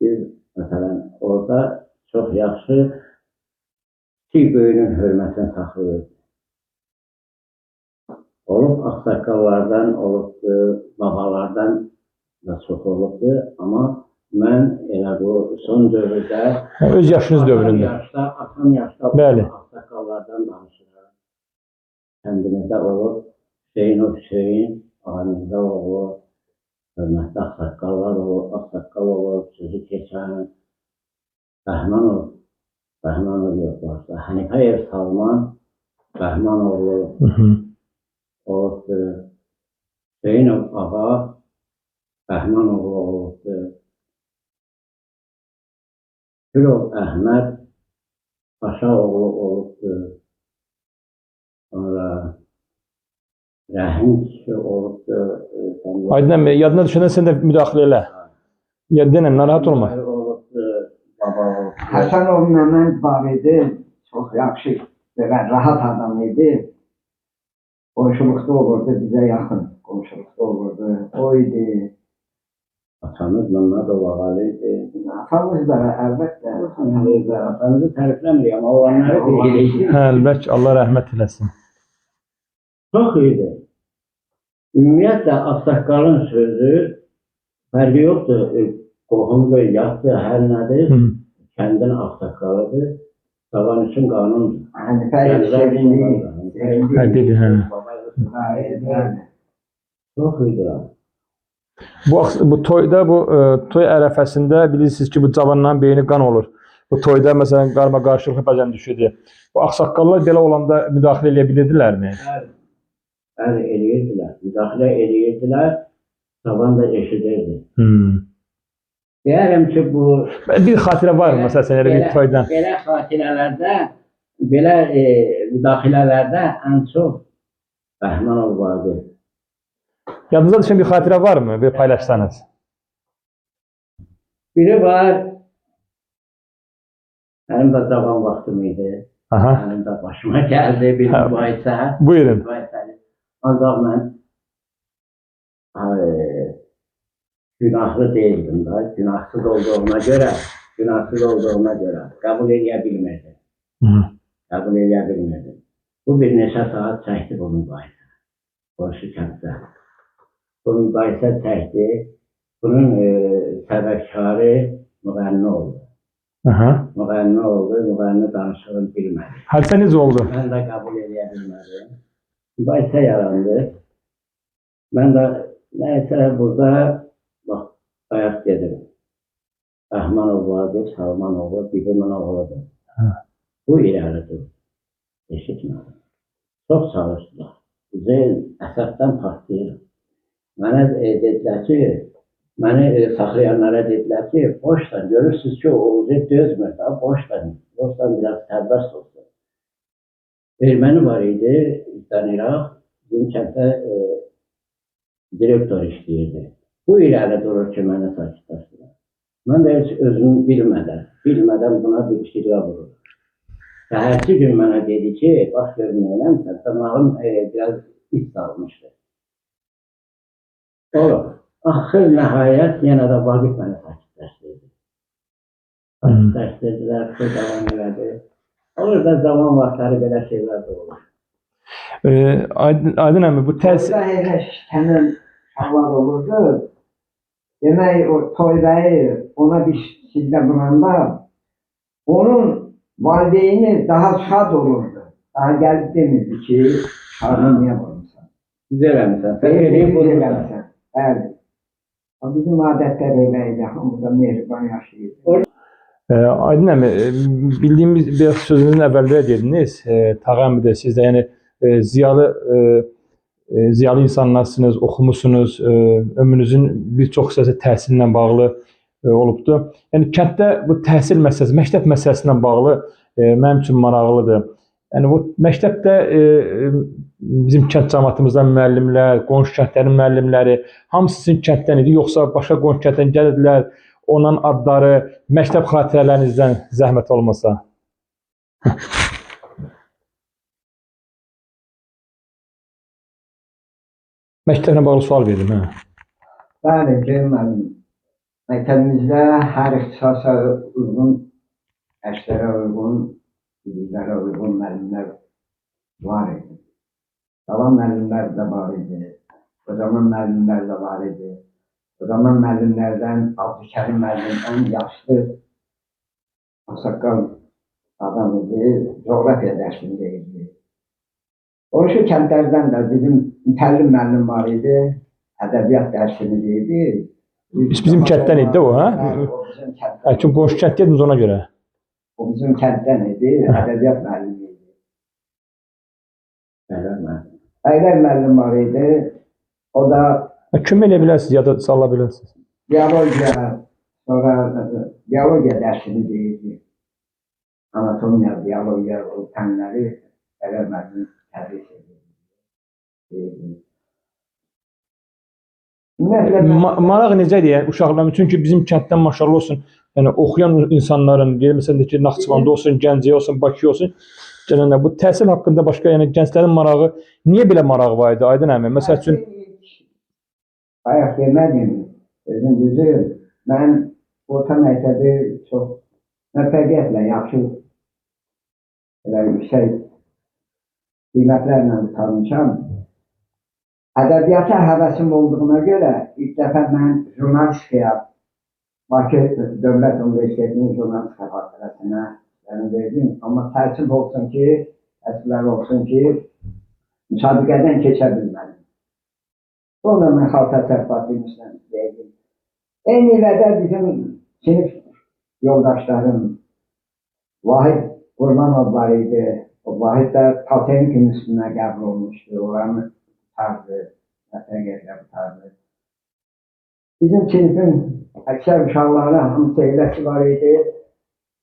[SPEAKER 3] Biz məsələn orada çox yaxşı kiçik böyüyünün hörmətini saxlayırdıq. Olub ağsaqqallardan olubdu, babalardan da çox olubdu, amma mən elə bu son dövrdə
[SPEAKER 2] Hə, öz yaşınız
[SPEAKER 3] atam
[SPEAKER 2] dövründə.
[SPEAKER 3] yaşda, atam yaşda
[SPEAKER 2] Bəli.
[SPEAKER 3] Ağsaqqallardan danışıram. Kəndimizdə olub Hüseynov Hüseyn, Ağamizdə oğlu, hörmətli ağsaqqallar olub, ağsaqqal olub, sözü keçən Rəhmanov, Rəhmanov yox, bağışla, Hənifəyev Salman, Rəhmanoğlu olubdu. Hüseynov ağa, Rəhmanoğlu olubdu. Gülov Əhməd Paşa oğlu olubdu. Sonra Rəhim kişi olubdu.
[SPEAKER 2] Aydın əmi, yadına düşəndə sən də müdaxilə elə. Ya denən, narahat olma.
[SPEAKER 3] Olubdu, baba olubdu.
[SPEAKER 4] Həsənov Məmməd var idi. Çox yaxşı və rahat adam idi. Qonşuluqda olurdu, bizə yaxın qonşuluqda olurdu. O idi.
[SPEAKER 3] Atamız Məmmədov Ağalı idi.
[SPEAKER 4] Atamız da əlbəttə. Atamız da.
[SPEAKER 3] Atamızı tərifləmirik, amma olanları deyirik.
[SPEAKER 2] Hə, əlbəttə, Allah rəhmət eləsin.
[SPEAKER 3] Çox idi. Ümumiyyətlə, ağsaqqalın sözü fərqi yoxdur. Qohumdur, yatdır, hər nədir. Kəndin ağsaqqalıdır. Cavan üçün qanundur.
[SPEAKER 4] Hənifəyev Sevindi. Sevindi.
[SPEAKER 2] Hə, dedi, hə.
[SPEAKER 4] Bəli.
[SPEAKER 3] Çox idi.
[SPEAKER 2] Bu toyda, bu toy ərəfəsində bilirsiniz ki, bu cavanların beyni qan olur. Bu toyda məsələn qarma-qarışıqlıq bəzən düşürdü. Bu ağsaqqallar belə olanda müdaxilə eləyə bilirdilərmi?
[SPEAKER 3] Bəli, bəli, eləyirdilər. Müdaxilə eləyirdilər. Cavan da eşidirdi. Deyərəm ki, bu
[SPEAKER 2] Bir xatirə var mı məsələn elə bir toydan?
[SPEAKER 3] Belə xatirələrdə, belə müdaxilələrdə ən çox Rəhmanov vardı.
[SPEAKER 2] Yadınıza düşən bir xatirə var mı? Bir paylaşsanız.
[SPEAKER 3] Biri var, mənim də cavan vaxtım idi.
[SPEAKER 2] Aha.
[SPEAKER 3] Mənim də başıma gəldi bir mübahisə.
[SPEAKER 2] Buyurun.
[SPEAKER 3] Mübahisəli. Ancaq mən günahlı değildim da. Günahsız olduğuma görə, günahsız olduğuma görə qəbul eləyə bilmirdim. Qəbul eləyə bilmirdim. Bu bir neçə saat çəkdi bu mübahisə. Qonşu kənddə. Bu mübahisə çəkdi. Bunun səbəbkarı müğənni oldu. Müğənni oldu, müğənni danışığını bilmədi.
[SPEAKER 2] Hadisə necə oldu?
[SPEAKER 3] Mən də qəbul eləyə bilmədim. Mübahisə yarandı. Mən də nəysə burada bax, bayaq dedim. Rəhmanov Vaqif Salmanoğlu bibimin oğludur. Bu irəli durdu. Eşitmədim. Çox çalışdılar. Zeyn əsəbdən partlayıram. Mənə dedilər ki, məni saxlayanlara dedilər ki, boşdan görürsünüz ki, o dözmür da, boşdan, boşdan biraz sərbəst olsun. Erməni var idi, bizdən İraq, bizim kənddə direktor işləyirdi. Bu irəli durur ki, məni sakitləşdirir. Mən də heç özümü bilmədən buna bir şirlə vururum. Səhərsi gün mənə dedi ki, bax gör nə eləmsən, damağım biraz is salmışdı. Olur. Axır nəhayət yenə də Vaqif məni sakitləşdirdi. Sakitləşdirdilər, bu davam elədi. Olur da zaman vaxtları belə şeylər də olur.
[SPEAKER 2] Aydın əmi, bu təhsil...
[SPEAKER 4] Toyda elə həmin uşaqlar olurdu. Demək o toybəyi ona bir sillə vuranda onun valideyni daha şad olurdu. Daha gəlib demirdi ki, uşağını niyə vurmusan?
[SPEAKER 3] Düz eləmisən. Sən
[SPEAKER 4] Düz
[SPEAKER 3] eləyib vurursan.
[SPEAKER 4] eləmisən. Bəli. Bizim adətlər elə idi, hamı da mehriban yaşayırdı.
[SPEAKER 2] Aydın əmi, bildiyimiz bir sözünüzün əvvəldə dediniz, Tağı əmi də siz də, yəni ziyalı insanlarsınız, oxumusunuz, ömrünüzün bir çox hissəsi təhsillə bağlı olubdur. Yəni kənddə bu təhsil məsələsi, məktəb məsələsi ilə bağlı mənim üçün maraqlıdır. Yəni bu məktəbdə bizim kənd cəmaatımızdan müəllimlər, qonşu kəndlərin müəllimləri hamısı sizin kənddən idi, yoxsa başqa qonşu kənddən gəlirdilər? Onların adları, məktəb xatirələrinizdən zəhmət olmasa. Məktəblə bağlı sual verdim, hə.
[SPEAKER 4] Bəli, Ceyhun müəllim. Məktəbimizdə hər ixtisasa uyğun, dərslərə uyğun, biliklərə uyğun müəllimlər var idi. Cavan müəllimlər də var idi. Qocaman müəllimlər də var idi. Qocaman müəllimlərdən Abdülkərim müəllim ən yaşlı ağsaqqal adam idi. Coğrafiya dərsini deyirdi. Qonşu kəndlərdən də bizim Mütəllim müəllim var idi. Ədəbiyyat dərsini deyirdi.
[SPEAKER 2] Bizim kənddən idi də o, hə?
[SPEAKER 4] Bəli, o bizim kənddən.
[SPEAKER 2] Hə, kim qonşu kənd dediniz ona görə.
[SPEAKER 4] O bizim kənddən idi, ədəbiyyat müəllimi idi.
[SPEAKER 3] Bəylər müəllim.
[SPEAKER 4] Bəylər müəllim var idi. O da
[SPEAKER 2] Hə, kömək eləyə bilərsiniz, ya da salla bilərsiniz.
[SPEAKER 4] biologiya, sonra biologiya dərsini deyirdi. Anatomiya, biologiya, o fənləri Bəylər müəllim tədris edirdi. Deyirdi. Ümumiyyətlə,
[SPEAKER 2] Maraq necə idi yəni uşaqların? Çünki bizim kənddən maşallah olsun, yəni oxuyan insanların, deyir məsələn ki, Naxçıvanda olsun, Gəncəyə olsun, Bakıya olsun, gələnlər bu təhsil haqqında başqa, yəni gənclərin marağı niyə belə marağı var idi Aydın əmi? Məsəl üçün
[SPEAKER 4] Bayaq demədim, özün düzü, mən orta məktəbi çox müvəffəqiyyətlə, yaxşı, elə yüksək qiymətlərlə qurtarmışam. Ədəbiyyata həvəsim olduğuna görə ilk dəfə mən jurnalistikaya, Bakı Dövlət Universitetinin jurnalistika fakültəsinə yəni verdim. Amma təəssüf olsun ki, təəssüflər olsun ki, müsabiqədən keçə bilmədim. Sonra mən Xalq Təsərrüfatı Universitetinə verdim. Eyni ilə də bizim sinif yoldaşlarım Vahid Qurbanov var idi. O Vahid də Politexnik Institutuna qəbul olmuşdu. Oranı qurtardı, müvəffəqiyyətlə qurtardı. Bizim sinifin əksər uşaqları hamısı eləsi var idi.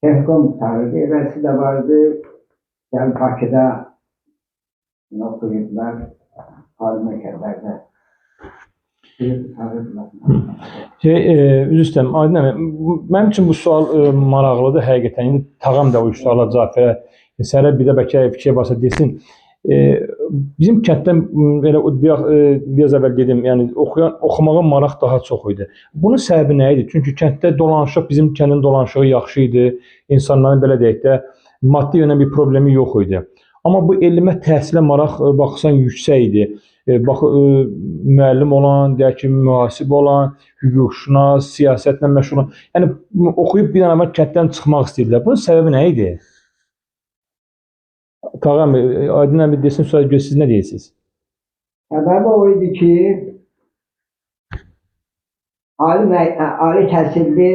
[SPEAKER 4] Texnikum qurtarırdı, eləsi də vardı. Gəlib Bakıda oxuyurdular, ali məktəblərdə. Qurtarırdılar.
[SPEAKER 2] Üzr istəyirəm Aydın əmi, mənim üçün bu sual maraqlıdır həqiqətən. İndi tağam da o suala cavab verər. Sərə bir də bəlkə fikir varsa desin. Bizim kənddən elə bayaq biraz əvvəl dedim, yəni oxuyan oxumağa maraq daha çox idi. Bunun səbəbi nə idi? Çünki kənddə dolanışıq, bizim kəndin dolanışığı yaxşı idi. İnsanların belə deyək də maddi yöndən bir problemi yox idi. Amma bu elmə, təhsilə maraq baxsan yüksək idi. Bax müəllim olan, deyək ki, mühasib olan, hüquqşünas, siyasətlə məşğul olan, yəni oxuyub bir an əvvəl kənddən çıxmaq istəyirdilər. Bunun səbəbi nə idi? Tağı əmi, Aydın əmi desin, sonra görə siz nə deyirsiniz?
[SPEAKER 4] Səbəbi o idi ki, ali təhsilli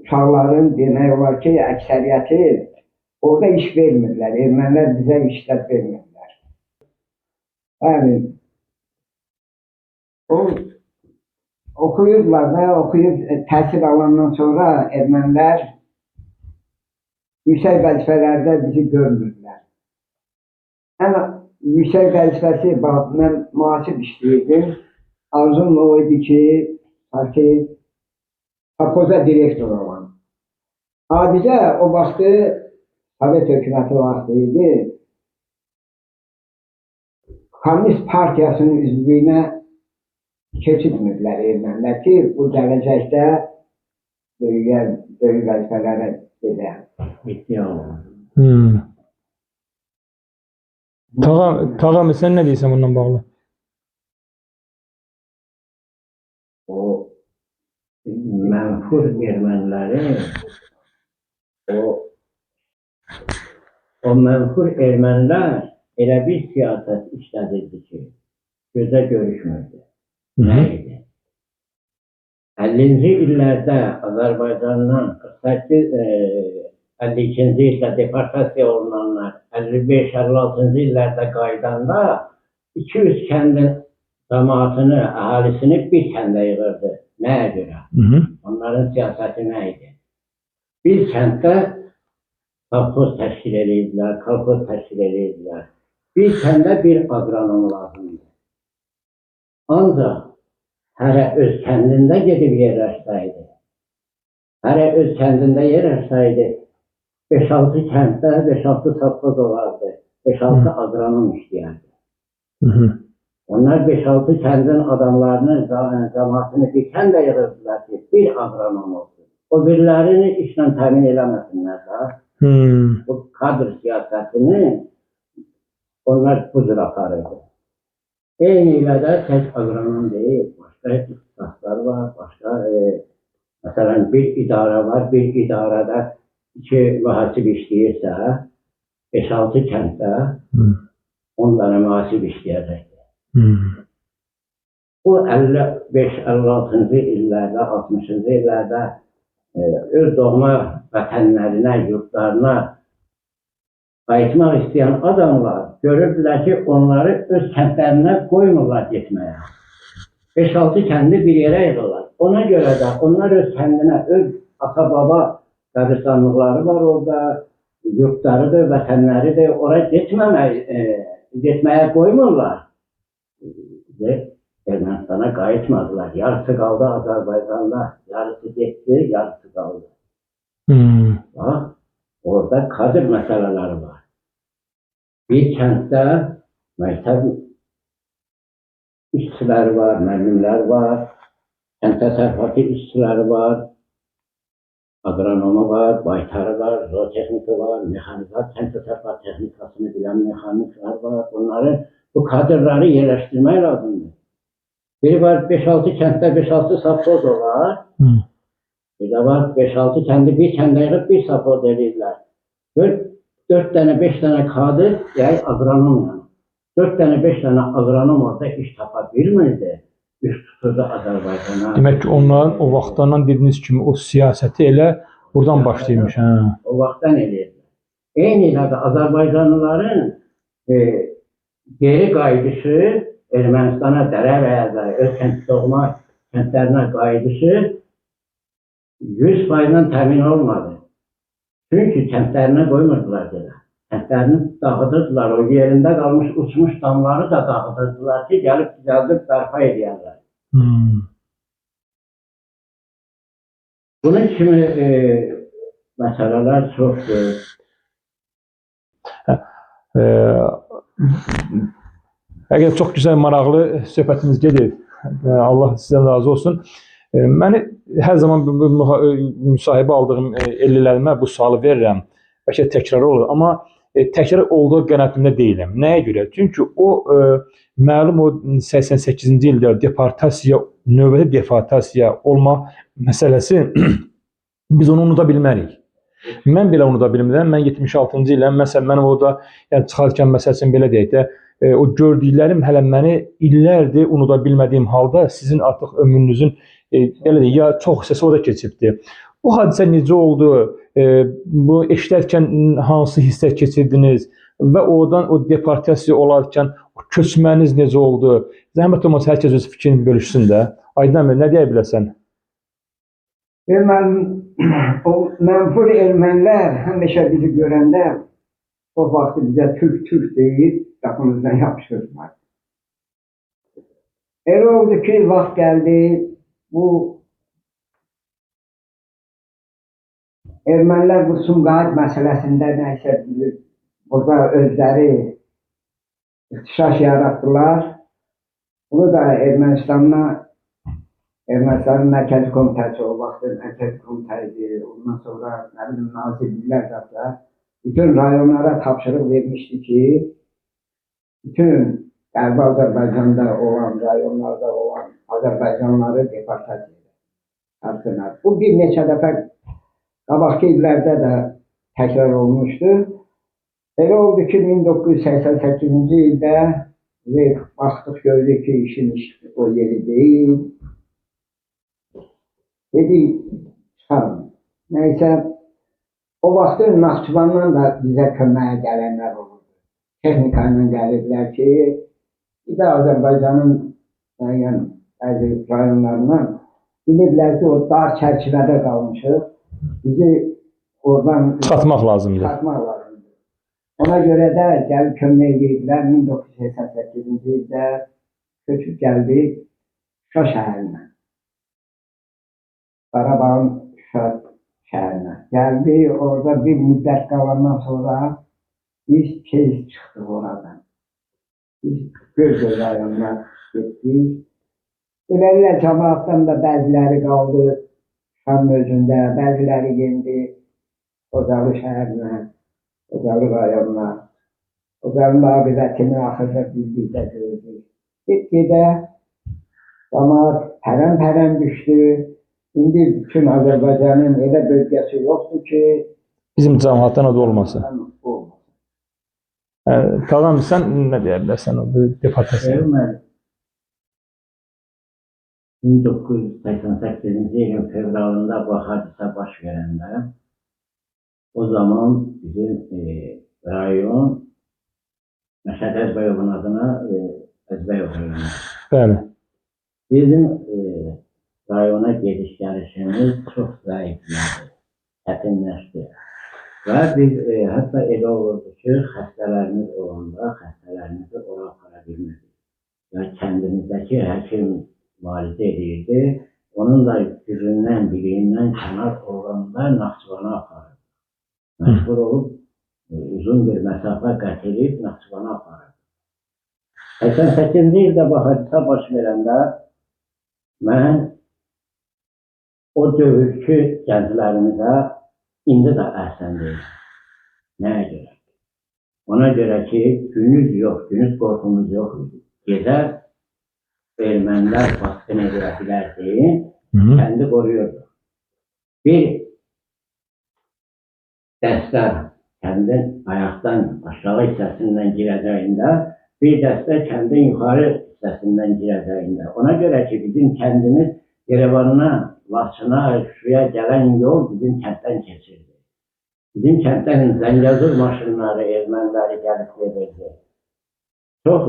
[SPEAKER 4] uşaqların demək olar ki, əksəriyyəti orada iş vermirlər. Ermənilər bizə işlər vermirlər. Bəli. O oxuyurdular da, oxuyub təhsil alandan sonra ermənilər yüksək vəzifələrdə bizi görmürdülər. Ən yüksək vəzifəsi, bax, mən mühasib işləyirdim. Arzum o idi ki, ta ki sovxoza direktor olan. Adicə o vaxtı Sovet hökuməti vaxtı idi. Komünist partiyasının üzvlüyünə keçirtmirdilər ermənilər ki, bu gələcəkdə böyük vəzifələrə gedə.
[SPEAKER 3] İddia olunur.
[SPEAKER 2] Tağı əmi, sən nə deyirsən bununla bağlı?
[SPEAKER 3] O mənfur ermənilərin o mənfur ermənilər elə bir siyasət işlədirdi ki, gözə görüşmürdü. Nə idi? 50-ci illərdə Azərbaycandan 48 52-ci ildə deportasiya olunanlar 55-56-cı illərdə qayıdanda 200 kəndin cəmaatını, əhalisini bir kəndə yığırdı. Nəyə görə? Onların siyasəti nə idi? Bir kənddə sovxoz təşkil edirdilər, kolxoz təşkil edirdilər. Bir kəndə bir agronom lazımdır. Ancaq hərə öz kəndində gedib yerləşsəydi, hərə öz kəndində yerləşsəydi, 5-6 kənddə 5-6 sovxoz olardı, 5-6 agronom işləyərdi.
[SPEAKER 2] Hı -hı.
[SPEAKER 3] Onlar 5-6 kəndin adamlarını, cəmaatını bir kəndə yığırdılar ki, bir aqronom olsun. O birilərini işlə təmin eləməsinlər də. Bu kadr siyasətini onlar bu cür aparırdı. Eyni ilə də tək aqronom deyil, başqa ixtisaslar var, başqa məsələn bir idarə var, bir idarədə iki mühasib işləyirsə, 5-6 kənddə 10 dənə mühasib işləyəcəkdir. Bu 55-56-cı illərdə, 60-cı illərdə öz doğma vətənlərinə, yurtlarına qayıtmaq istəyən adamlar görürdülər ki, onları öz kəndlərinə qoymurlar getməyə. 5-6 kəndi bir yerə yığırlar. Ona görə də onlar öz kəndinə, öz ata-baba qəbristanlıqları var orada, yurtlarıdır, vətənləridir, ora getməyə qoymurlar. Və Ermənistana qayıtmadılar. Yarısı qaldı Azərbaycanda, yarısı getdi, yarısı qaldı. Bax, orada kadr məsələləri var. Bir kənddə məktəb işçiləri var, müəllimlər var, kənd təsərrüfatı işçiləri var, aqronomu var, baytarı var, zootexniki var, mexanizat, kənd təsərrüfat texnikasını bilən mexaniklər var. Bunları, bu kadrları yerləşdirmək lazımdır. Biri var 5-6 kənddə 5-6 sovxoz olar. Bir də var 5-6 kəndi bir kəndə yığıb bir sovxoz eləyirlər. Gör 4 dənə 5 dənə kadr, yəni aqronom yəni. 4 dənə 5 dənə aqronom orada iş tapa bilmirdi. İş tuturdu Azərbaycana.
[SPEAKER 2] Demək ki, onların o vaxtdan dediyiniz kimi o siyasəti elə buradan başlayırmış. Hə.
[SPEAKER 3] O vaxtdan eləyirdilər. Eyni ilə də Azərbaycanlıların geri qayıdışı Ermənistana, Dərəbəyə, öz kənd doğma kəndlərinə qayıdışı 100%-lə təmin olmadı. Çünki kəndlərinə qoymurdular belə. Kəndlərini dağıdırdılar. O yerində qalmış uçmuş damları da dağıdırdılar ki, gəlib düzəldib bərpa eləyərlər. Bunun kimi məsələlər çoxdur.
[SPEAKER 2] Həqiqətən çox gözəl, maraqlı söhbətimiz gedir. Allah sizdən razı olsun. Məni hər zaman bu müsahibə aldığım ellilərimə bu sualı verirəm. Bəlkə təkrar olur, amma təkrar olduğu qənaətində deyiləm. Nəyə görə? Çünki o məlum o 88-ci ildə deportasiya, növbəti deportasiya olma məsələsi biz onu unuda bilmərik. Mən belə unuda bilmirəm. Mən 76-cı iləm. Məsələn, mənim orada, yəni çıxarkən məsəl üçün belə deyək də, o gördüklərim hələ məni illərdir unuda bilmədiyim halda sizin artıq ömrünüzün belə deyək, ya çox hissəsi orada keçibdir. Bu hadisə necə oldu? Bu eşidərkən hansı hisslər keçirdiniz və oradan o deportasiya olarkən o köçməniz necə oldu? Zəhmət olmasa hər kəs öz fikrini bölüşsün də. Aydın əmi, nə deyə bilərsən?
[SPEAKER 4] O mənfur ermənilər həmişə bizi görəndə o vaxtı bizə türk deyib qapımızdan yapışırdılar. Elə oldu ki, vaxt gəldi, bu ermənilər bu Sumqayıt məsələsində nəsə burada özləri ixtişaş yaratdılar. Bunu da Ermənistanın Mərkəzi Komitəsi, o vaxtın Mərkəzi Komitə idi, ondan sonra nə bilim nazirliklər də bütün rayonlara tapşırıq vermişdi ki, bütün Qərbi Azərbaycanda olan, rayonlarda olan Azərbaycanlıları deportasiya edir. Bu bir neçə dəfə qabaqki illərdə də təkrar olmuşdu. Elə oldu ki, 1988-ci ildə baxdıq, gördük ki, işin o yeri deyil. Dedik, çıxarın. Nəysə, o vaxtı Naxçıvandan da bizə köməyə gələnlər olurdu. Texnika ilə gəlirdilər ki, bir də Azərbaycanın müəyyən bəzi rayonlarından bilirdilər ki, o dar çərçivədə qalmışıq. Bizi oradan
[SPEAKER 2] çıxartmaq lazımdır.
[SPEAKER 4] Çıxartmaq lazımdır. Ona görə də gəlib kömək edirdilər. 1988-ci ildə köçüb gəldik Şuşa şəhərinə. Qarabağın Şuşa şəhərinə. Gəldik, orada bir müddət qalandan sonra biz tez çıxdıq oradan. Biz Göygöl rayonuna getdik. Beləliklə cəmaatdan da bəziləri qaldı Şam özündə, bəziləri yendi Xocalı şəhərinə, Xocalı rayonuna. Xocalının aqibətini axırda bildikdə gördük. Get-gedə cəmaat pərən-pərən düşdü. İndi bütün Azərbaycanın elə bölgəsi yoxdur ki,
[SPEAKER 2] Bizim cəmaatdan o da olmasın.
[SPEAKER 4] olmasın.
[SPEAKER 2] Tamam, sən nə deyə bilərsən o deportasiya?
[SPEAKER 3] Mən 1988-ci ilin fevralında bu hadisə baş verəndə o zaman bizim rayon Məşəd Əzbəyovun adına Əzbəyov rayonu.
[SPEAKER 2] Bəli.
[SPEAKER 3] Bizim rayona gediş gəlişimiz çox zəiflədi, çətinləşdi. Və biz hətta elə olurdu ki, xəstələrimiz olanda xəstələrimizi ora apara bilmirdik. Və kəndimizdəki həkim müalicə edirdi. Onun da gücündən, biliyindən kənar olanda Naxçıvana aparırdı. Məcbur olub uzun bir məsafə qət edib Naxçıvana aparırdı. 88-ci ildə bu hadisə baş verəndə mən o dövrkü gənclərimizə indi də əhsən deyirəm. Nəyə görə? Ona görə ki, günüz yox, günüz qorxumuz yox idi. Gecə ermənilər basqın edə bilərdi, kəndi qoruyurdu. Bir dəstə kəndin ayaqdan aşağı hissəsindən girəcəyində, bir dəstə kəndin yuxarı hissəsindən girəcəyində. Ona görə ki, bizim kəndimiz Yerevanına, Laçına, Şuşaya gələn yol bizim kənddən keçirdi. Bizim kənddən Zəngəzur maşınları, erməniləri gəlib gedirdi. Çox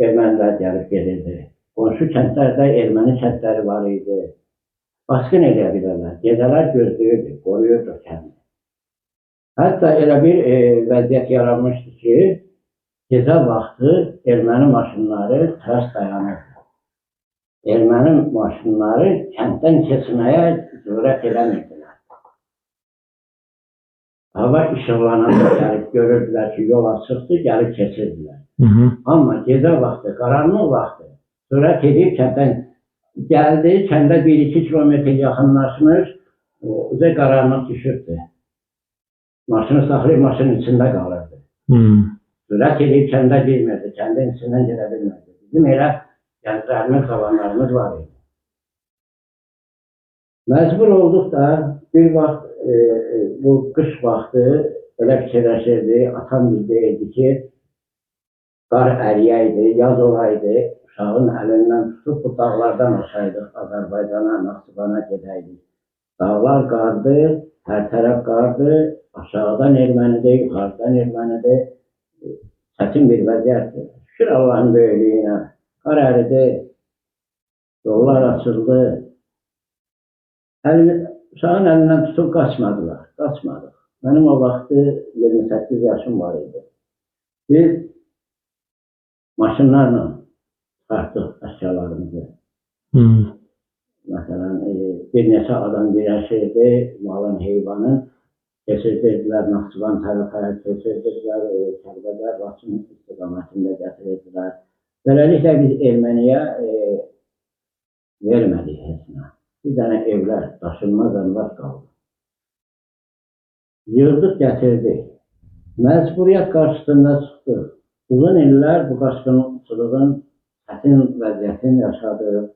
[SPEAKER 3] ermənilər gəlib gedirdi. Qonşu kəndlərdə erməni kəndləri var idi. Basqın edə bilərlər. Gecələr gözləyirdi, qoruyurdu kəndi. Hətta elə bir vəziyyət yaranmışdı ki, gecə vaxtı erməni maşınları tərs dayanırdı. Erməni maşınları kənddən keçməyə cürət eləmirdilər. Hava işıqlananda gəlib görürdülər ki, yol açıqdır, gəlib keçirdilər. Amma gecə vaxtı, qaranlıq vaxtı sürət edib kənddən gəldi, kəndə 1-2 kilometr yaxınlaşmış, üzə qaranlıq düşübdü. Maşını saxlayıb maşının içində qalırdı. Sürət edib kəndə girmirdi, kəndin içindən gedə bilmirdi. Bizim elə gənclərimiz, cavanlarımız var idi. Məcbur olduq da bir vaxt bu qış vaxtı elə fikirləşirdi, atam bir deyirdi ki, qar əriyəydi, yaz olaydı, uşağın əlindən tutub bu dağlardan aşaydıq, Azərbaycana, Naxçıvana gedəydik. Dağlar qardı, hər tərəf qardı, aşağıdan ermənidir, yuxarıdan ermənidir. Çətin bir vəziyyətdir. Şükür Allahın böyüklüyünə. Qar əridi, yollar açıldı. Uşağın əlindən tutub qaçmadılar, qaçmadıq. Mənim o vaxtı 28 yaşım var idi. Biz maşınlarla çıxartdıq əşyalarımızı. Məsələn, bir neçə adam birləşirdi, malın, heyvanın keçirdirdilər Naxçıvan tərəfə, keçirdirdilər Kəlbəcər, Laçın istiqamətində gətirirdilər. Beləliklə biz erməniyə vermədik heç nə. Bir dənə evlər, daşınmaz əmlak qaldı. Yığdıq, gətirdik. Məcburiyyət qarşısında çıxdıq. Uzun illər bu qaçqınçılığın çətin vəziyyətini yaşadıq.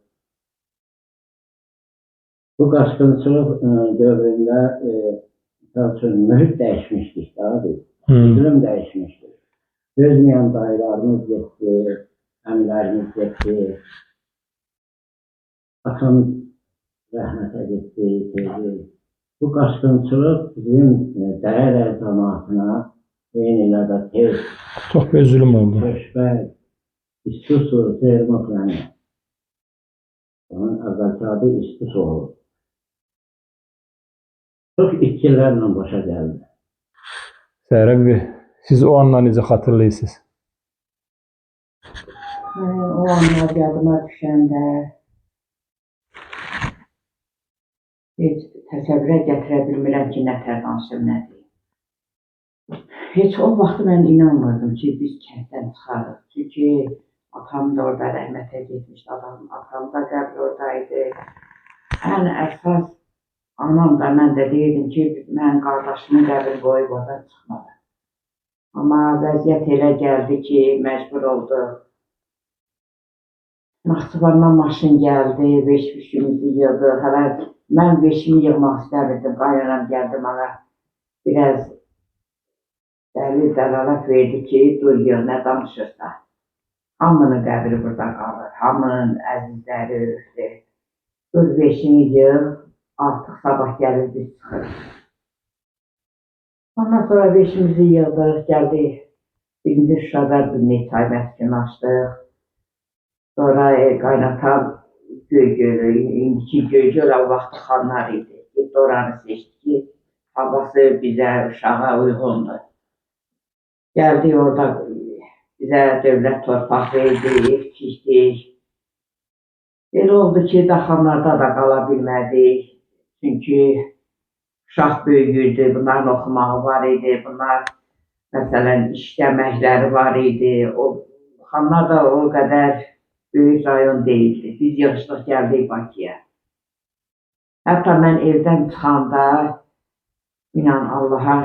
[SPEAKER 3] Bu qaçqınçılıq dövründə misal üçün mühit dəyişmişdik daha biz. İqlim dəyişmişdi. Dözməyən dayılarımız getdi, əmilərimiz getdi. Atam rəhmətə getdi, itirdi. Bu qaçqınçılıq bizim Dərələr cəmaatına eyni ilə də tez
[SPEAKER 2] Çox böyük zülm oldu.
[SPEAKER 3] Köşbək, İstisu, Zermokyanı. Onun əvvəlki adı İstisu olub. Çox itkilərlə başa gəldi.
[SPEAKER 2] Zəhra bibi, siz o anları necə xatırlayırsınız?
[SPEAKER 6] Mən o anlar yadıma düşəndə heç təsəvvürə gətirə bilmirəm ki, nə tər danışım, nə deyim. Heç o vaxt mən inanmırdım ki, biz kənddən çıxarıq. Çünki atam da orada rəhmətə getmişdi, atam da qəbri oradaydı. Ən əsas anam da mən də deyirdim ki, mən qardaşımın qəbrini qoyub oradan çıxmaram. Amma vəziyyət elə gəldi ki, məcbur olduq. Naxçıvandan maşın gəldi, veş-vüşümüzü yığdıq. Hələ mən veşimi yığmaq istəmirdim. Qaynanam gəldi mənə biraz dəlil dəlalət verdi ki, dur yığ, nə danışırsan. Hamının qəbri burada qalır, hamının əzizləri ölübdür. Dur veşini yığ, artıq sabah gəlir biz çıxırıq. Ondan sonra veşimizi yığdıq, gəldik. Birinci Şuşada bir neçə ay məskən açdıq. Sonra qaynatam Göygölü, indiki Göygöl o vaxt xanlar idi. Getdi oranı seçdi ki, havası bizə, uşağa uyğundur. Gəldik orada bizə dövlət torpaq verdi, ev tikdik. Elə oldu ki, daxanlarda da qala bilmədik. Çünki uşaq böyüyürdü, bunların oxumağı var idi, bunlar məsələn işləməkləri var idi. O xanlar da o qədər böyük rayon deyildi. Biz yığışdıq, gəldik Bakıya. Hətta mən evdən çıxanda inan Allaha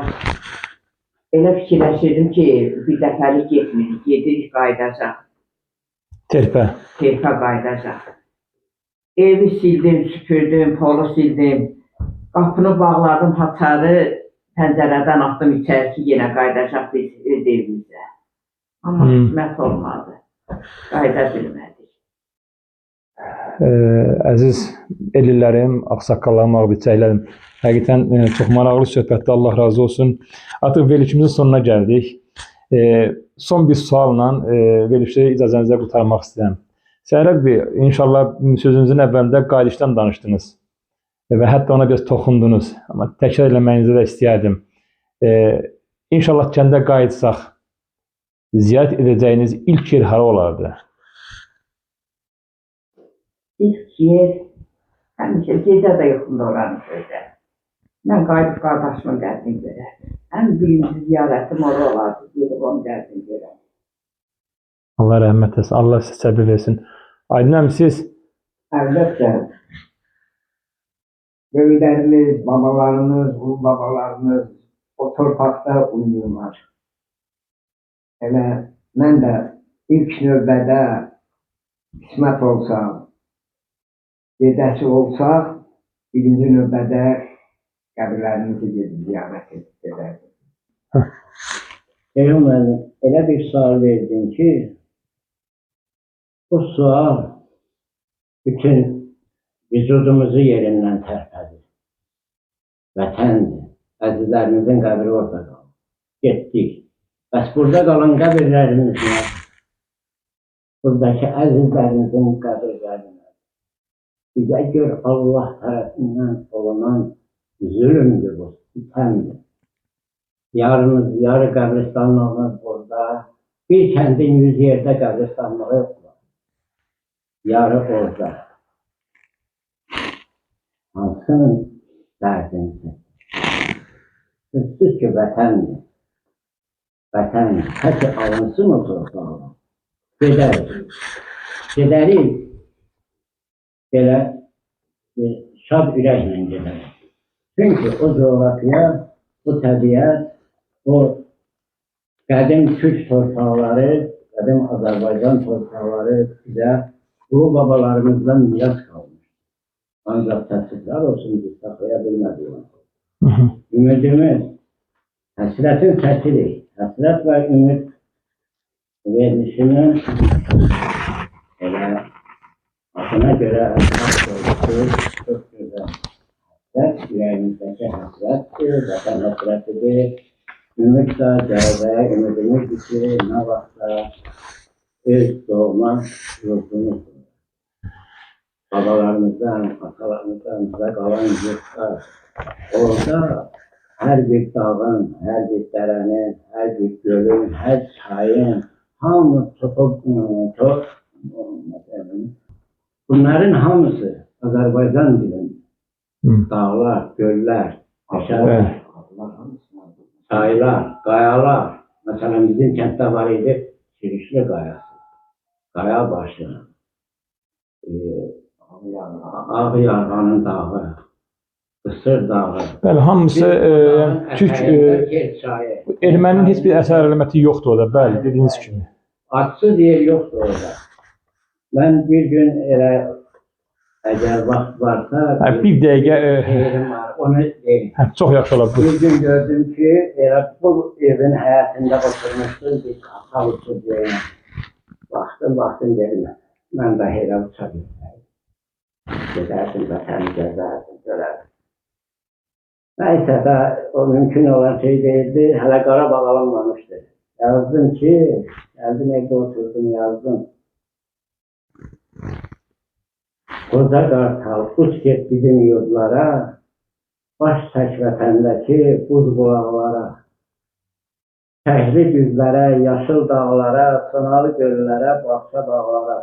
[SPEAKER 6] elə fikirləşirdim ki, bir dəfəlik getmirik, gedirik, qayıdacaq.
[SPEAKER 2] Terpə.
[SPEAKER 6] Terpə qayıdacaq. Evi sildim, süpürdüm, polu sildim. Qapını bağladım, haçarı pəncərədən atdım içəri ki, yenə qayıdacaq biz öz evimizə. Amma qismət olmadı. Qayıda bilmədik.
[SPEAKER 2] Əziz ellilərim, ağsaqqallarım, ağbirçəklərim, həqiqətən çox maraqlı söhbətdir. Allah razı olsun. Artıq verilişimizin sonuna gəldik. Son bir sualla verilişi icazənizlə qurtarmaq istəyirəm. Səhər bəy, inşallah sözünüzün əvvəlində qayıdışdan danışdınız və hətta ona biraz toxundunuz. Amma təkrar eləməyinizi də istəyərdim. İnşallah kəndə qayıtsaq, ziyarət edəcəyiniz ilk yer hara olardı?
[SPEAKER 6] İlk yer, həmişə gecə də yuxumda oranı görürəm. Mən qayıdıb qardaşımın qəbrini görərdim. Ən birinci ziyarətim ora olardı, gedib onun qəbrini görərdim.
[SPEAKER 2] Allah rəhmət etsin, Allah sizə səbir versin. Aydın əmi, siz?
[SPEAKER 7] Əlbəttə, böyüklərimiz, babalarımız, ulu babalarımız o torpaqda uyuyurlar. Elə mən də ilk növbədə qismət olsa, gedəsi olsaq, birinci növbədə qəbirlərimizi gedib ziyarət edərdim.
[SPEAKER 3] Ceyhun müəllim, elə bir sual verdin ki, bu sual bütün vücudumuzu yerindən tərpədir. Vətəndir. Əzizlərimizin qəbri orada qalır. Getdik. Bəs burada qalan qəbirlərimiz nə? Buradakı əzizlərimizin qəbirləri nə? Bizə gör Allah tərəfindən olunan zülmdür bu, sitəmdir. Yarımız, yarı qəbristanlığımız burada. Bir kəndin 100 yerdə qəbristanlığı var. Yarı orada. Hansının dərdini çəkir? Sözsüz ki, vətəndir. Vətəndir. Təki alınsın o torpaqlar. Gedərik. Gedərik. Belə bir şad ürəklə gedərik. Çünki o coğrafiya, o təbiət, o qədim Türk torpaqları, qədim Azərbaycan torpaqları bizə ulu babalarımızdan miras qalmış. Ancaq təəssüflər olsun, biz saxlaya bilmədik onu. Ümidimiz, həsrətin səsidir. Həsrət və ümid verilişinin elə adına görə əsas oldu, çox gözəl. Həsrət, ürəyimizdəki həsrətdir, vətən həsrətidir. Ümid də gələcəyə ümidimizdir ki, nə vaxtda öz doğma yurdumuzdur. Babalarımızdan, atalarımızdan bizə qalan yurtlar, orada hər bir dağın, hər bir dərənin, hər bir gölün, hər çayın, hamı topu, top, bunların hamısı Azərbaycan dilində. Dağlar, göllər, meşələr, Çaylar, qayalar. Məsələn, bizim kənddə var idi Sirişli qayası. Qaya başı. Ağ Yarğanın dağı. Qısır dağı.
[SPEAKER 2] Bəli, hamısı türk
[SPEAKER 3] çayı.
[SPEAKER 2] erməninin heç bir əsər əlaməti yoxdur orada. Bəli, dediyiniz kimi.
[SPEAKER 3] Adsız yer yoxdur orada. Mən bir gün elə əgər vaxt varsa
[SPEAKER 2] Hə, bir dəqiqə
[SPEAKER 3] şeirim var, onu deyim.
[SPEAKER 2] hə, çox yaxşı olar bu.
[SPEAKER 3] Bir gün gördüm ki, elə bu evin həyətində oturmuşdum, bir qartal uçur deyim. Baxdım, baxdım dedim, mən də elə uça bilsəydim. Gedərdim, vətəni gəzərdim, görərdim. Nəysə də o mümkün olan şey deyildi, hələ Qarabağ alınmamışdı. Yazdım ki, gəldim evdə oturdum, yazdım. Qoca qartal, uç get bizim yurdlara, baş çək vətəndəki buz bulaqlara, Şəhli düzlərə, yaşıl dağlara, sınalı göllərə, bağça bağlara.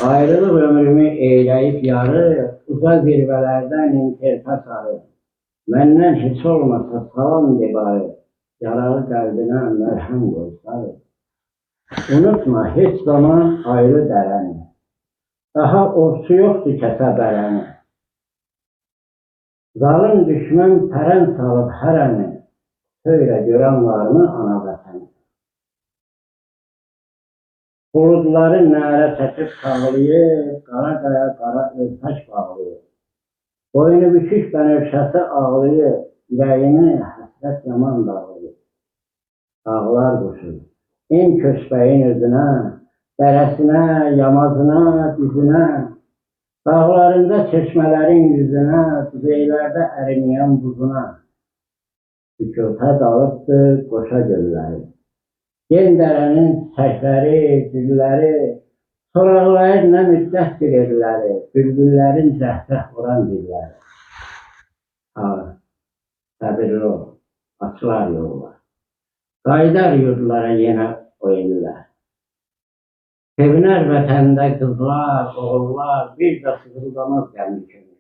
[SPEAKER 3] Ayrılıq ömrümü eyləyib yarı, uca zirvələrdən interpə sarı. Məndən heç olmasa salam de barı, yaralı qəlbinə mərhəm qoy sarı. Unutma heç zaman ayrı dərəni. Daha ovçu yoxdur kəsə bərəni. Zalım düşmən pərən salıb hərəni. Söylə görən varmı ana vətəni? Buludları nərə çəkib sağlayır, qara qaya qara örpək bağlayır. Boynu bükük bənövşəsi ağlayır, ürəyimi həsrət yaman dağlayır. Dağlar quşu, en köçbəyin özünə, dərəsinə, yamazına, düzünə, dağlarında çeşmələrin yüzünə, quzeylərdə əriməyən buzuna. Sükuta dalıbdır qoşa gölləri. Gen dərənin çiçəkləri, gülləri, soraqlayır nə müddətdir elləri, bülbüllərin cəhcəh vuran dilləri. Ha, səbirli ol, açılar yollar. Qayıdar yurdlara yenə o ellər. Sevinər vətəndə qızlar, oğullar, bir də sızıldamaz qəmli könül.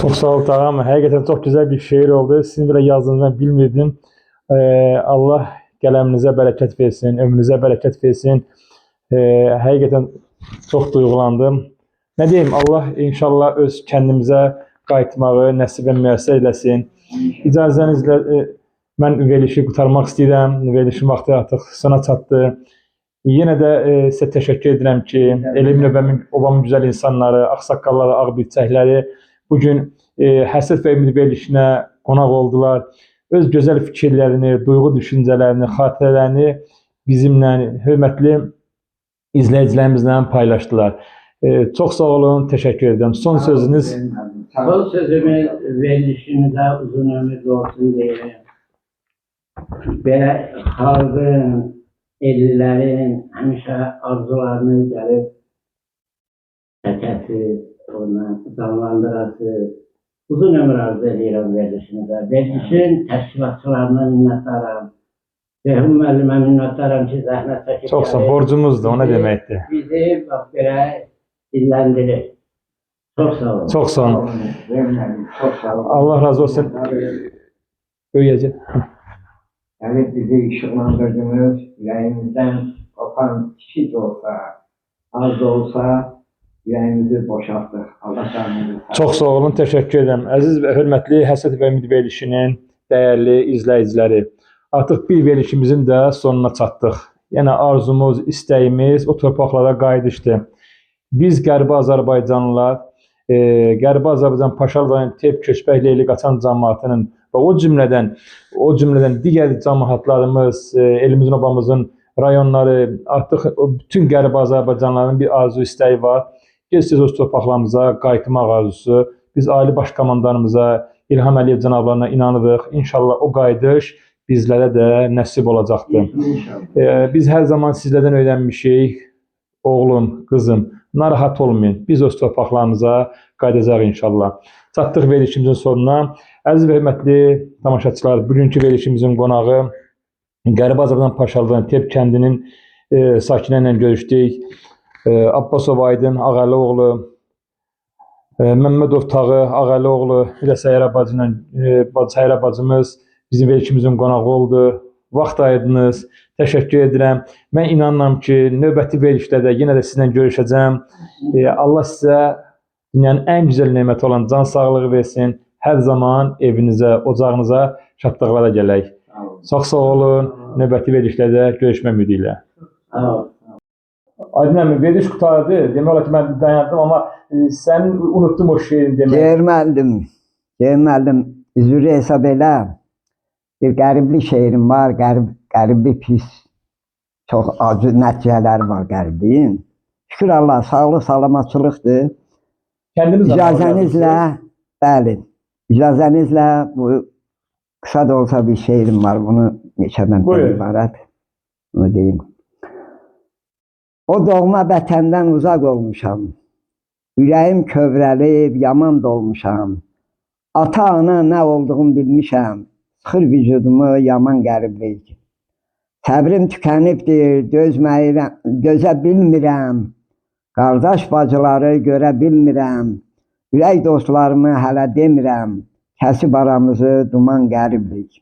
[SPEAKER 2] Çox sağ ol Tağam. Həqiqətən çox gözəl bir şeir oldu. Sizin belə yazdığınızı mən bilmirdim. Allah qələminizə bərəkət versin, ömrünüzə bərəkət versin. Həqiqətən çox duyğulandım. Nə deyim, Allah inşallah öz kəndimizə qayıtmağı nəsib və müyəssər eləsin. İcazənizlə mən verilişi qurtarmaq istəyirəm. Verilişin vaxtı artıq sona çatdı. Yenə də sizə təşəkkür edirəm ki, elm növbəmin, obamın gözəl insanları, ağsaqqalları, ağ birçəkləri bu gün Həsrət və Ümid verilişinə qonaq oldular. Öz gözəl fikirlərini, duyğu düşüncələrini, xatirələrini bizimlə, hörmətli izləyicilərimizlə paylaşdılar. Çox sağ olun, təşəkkür edirəm. Son sözünüz?
[SPEAKER 3] Son sözümüz verilişinizə uzun ömürlü olsun deyirəm. Belə xalqın, ellilərin həmişə arzularını gəlib çəkəsiz, ondan canlandırasız. Uzun ömür arzu edirəm verilişinizə. Verilişin təşkilatçılarına minnətdaram. Ceyhun müəllimə minnətdaram ki, zəhmət çəkib
[SPEAKER 2] Çox sağ, borcumuzdur, o nə deməkdir.
[SPEAKER 3] Bizi bax belə dilləndirir. Çox sağ olun.
[SPEAKER 2] Çox sağ olun.
[SPEAKER 7] Çox sağ olun.
[SPEAKER 2] Allah razı olsun. Böyüyəcək.
[SPEAKER 7] Yəni bizi işıqlandırdınız, ürəyimizdən qopan kiçik də olsa, az da olsa ürəyimizi boşaltdıq. Allah canınızı sağ
[SPEAKER 2] Çox sağ olun, təşəkkür edirəm. Əziz və hörmətli Həsrət və Ümid verilişinin dəyərli izləyiciləri, artıq bir verilişimizin də sonuna çatdıq. Yəni arzumuz, istəyimiz o torpaqlara qayıdışdır. Biz Qərbi Azərbaycanlılar, Qərbi Azərbaycan Paşalı rayon Tep Köçbək Leyli Qaçan cəmaatının və o cümlədən digər cəmaatlarımız, elimizin, obamızın rayonları, artıq bütün Qərbi Azərbaycanlıların bir arzu istəyi var. Gec-tez öz torpaqlarımıza qayıtmaq arzusu. Biz Ali Baş Komandanımıza, İlham Əliyev cənablarına inanırıq. İnşallah o qayıdış bizlərə də nəsib olacaqdır.
[SPEAKER 7] İnşallah.
[SPEAKER 2] Biz hər zaman sizlərdən öyrənmişik. Oğlum, qızım, narahat olmayın. Biz öz torpaqlarımıza qayıdacağıq inşallah. Çatdıq verilişimizin sonuna. Əziz və hörmətli tamaşaçılar, bugünkü verilişimizin qonağı Qərbi Azərbaycan Paşalıdan Tep kəndinin sakinləri ilə görüşdük. Abbasov Aydın Ağəlioğlu, Məmmədov Tağı Ağəlioğlu ilə Səyyarə bacı ilə Səyyarə bacımız bizim verilişimizin qonağı oldu. Vaxt ayırdınız. Təşəkkür edirəm. Mən inanıram ki, növbəti verilişdə də yenə də sizinlə görüşəcəm. Allah sizə dünyanın ən gözəl neməti olan can sağlığı versin. Hər zaman evinizə, ocağınıza şadlıqlara gələk.
[SPEAKER 7] Sağ olun.
[SPEAKER 2] Çox sağ olun. Növbəti verilişlərdə görüşmək ümidi ilə.
[SPEAKER 3] Sağ ol.
[SPEAKER 2] Aydın əmi, veriliş qurtardı. Demək olar ki, mən dayandım, amma sən unutdum o şeirini deməyi.
[SPEAKER 4] Deyir müəllim, deyir müəllim, üzürü hesab elə. Bir qəriblik şeirim var, qəriblik pis. Çox acı nəticələri var qəribliyin. Şükür Allah, sağlıq, salamatçılıqdır.
[SPEAKER 2] Kəndimiz
[SPEAKER 4] İcazənizlə, bəli, icazənizlə bu qısa da olsa bir şeirim var. Bunu neçə bənddən
[SPEAKER 2] Buyurun.
[SPEAKER 4] ibarət. Bunu deyim. O doğma vətəndən uzaq olmuşam. Ürəyim kövrəlib, yaman dolmuşam. Ata-ana nə olduğumu bilmişəm. Sıxır vücudumu yaman qəriblik. Səbrim tükənibdir, dözməyirəm, dözə bilmirəm. Qardaş bacıları görə bilmirəm. Ürək dostlarımı hələ demirəm. Kəsib aramızı duman qəriblik.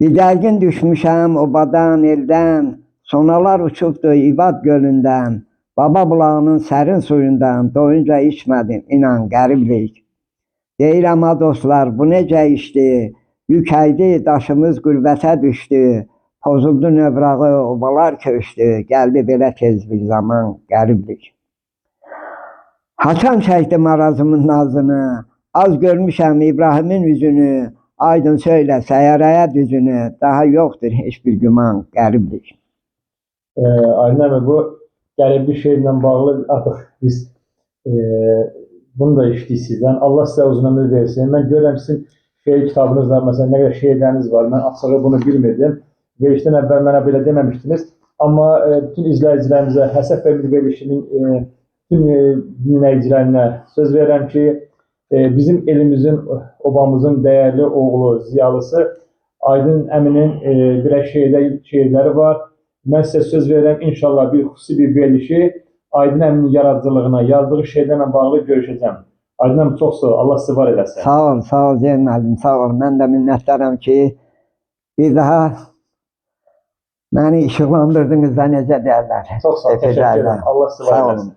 [SPEAKER 4] Didərgin düşmüşəm obadan, eldən. Sonalar uçubdu İbad gölündən. Baba bulağının sərin suyundan doyunca içmədim, inan qəriblik. Deyirəm ha dostlar, bu necə işdi? Yük əydi, daşımız qürbətə düşdü. Pozuldu növrağı, obalar köçdü. Gəldi belə tez bir zaman qəriblik. Haçan çəkdim arazımın nazını, az görmüşəm İbrahimin üzünü. Aydın söylə səyyarəyə düzünü, daha yoxdur heç bir güman qəriblik.
[SPEAKER 2] Aydın əmi, bu qəriblik şeirlə bağlı artıq biz bunu da eşitdik sizdən. Allah sizə uzun ömür versin. Mən görürəm sizin şeir kitabınızda məsələn nə qədər şeirləriniz var. Mən açığı bunu bilmirdim. Verilişdən əvvəl mənə belə deməmişdiniz. Amma bütün izləyicilərimizə, Həsəd və Ümid verilişinin bütün dinləyicilərinə söz verirəm ki, bizim elimizin, obamızın dəyərli oğlu, ziyalısı Aydın əminin belə şeirləri var. Mən sizə söz verirəm, inşallah bir xüsusi bir verilişi Aydın əminin yaradıcılığına, yazdığı şeirlərlə bağlı görüşəcəm. Aydın əmi, çox sağ ol, Allah sizi var eləsin.
[SPEAKER 4] Sağ ol, sağ ol Zeyn müəllim, sağ ol. Mən də minnətdaram ki, bir daha məni işıqlandırdınız da necə deyərlər.
[SPEAKER 2] Çox sağ ol, təşəkkür edirəm. Allah sizi var
[SPEAKER 4] Sağ olun.
[SPEAKER 2] eləsin.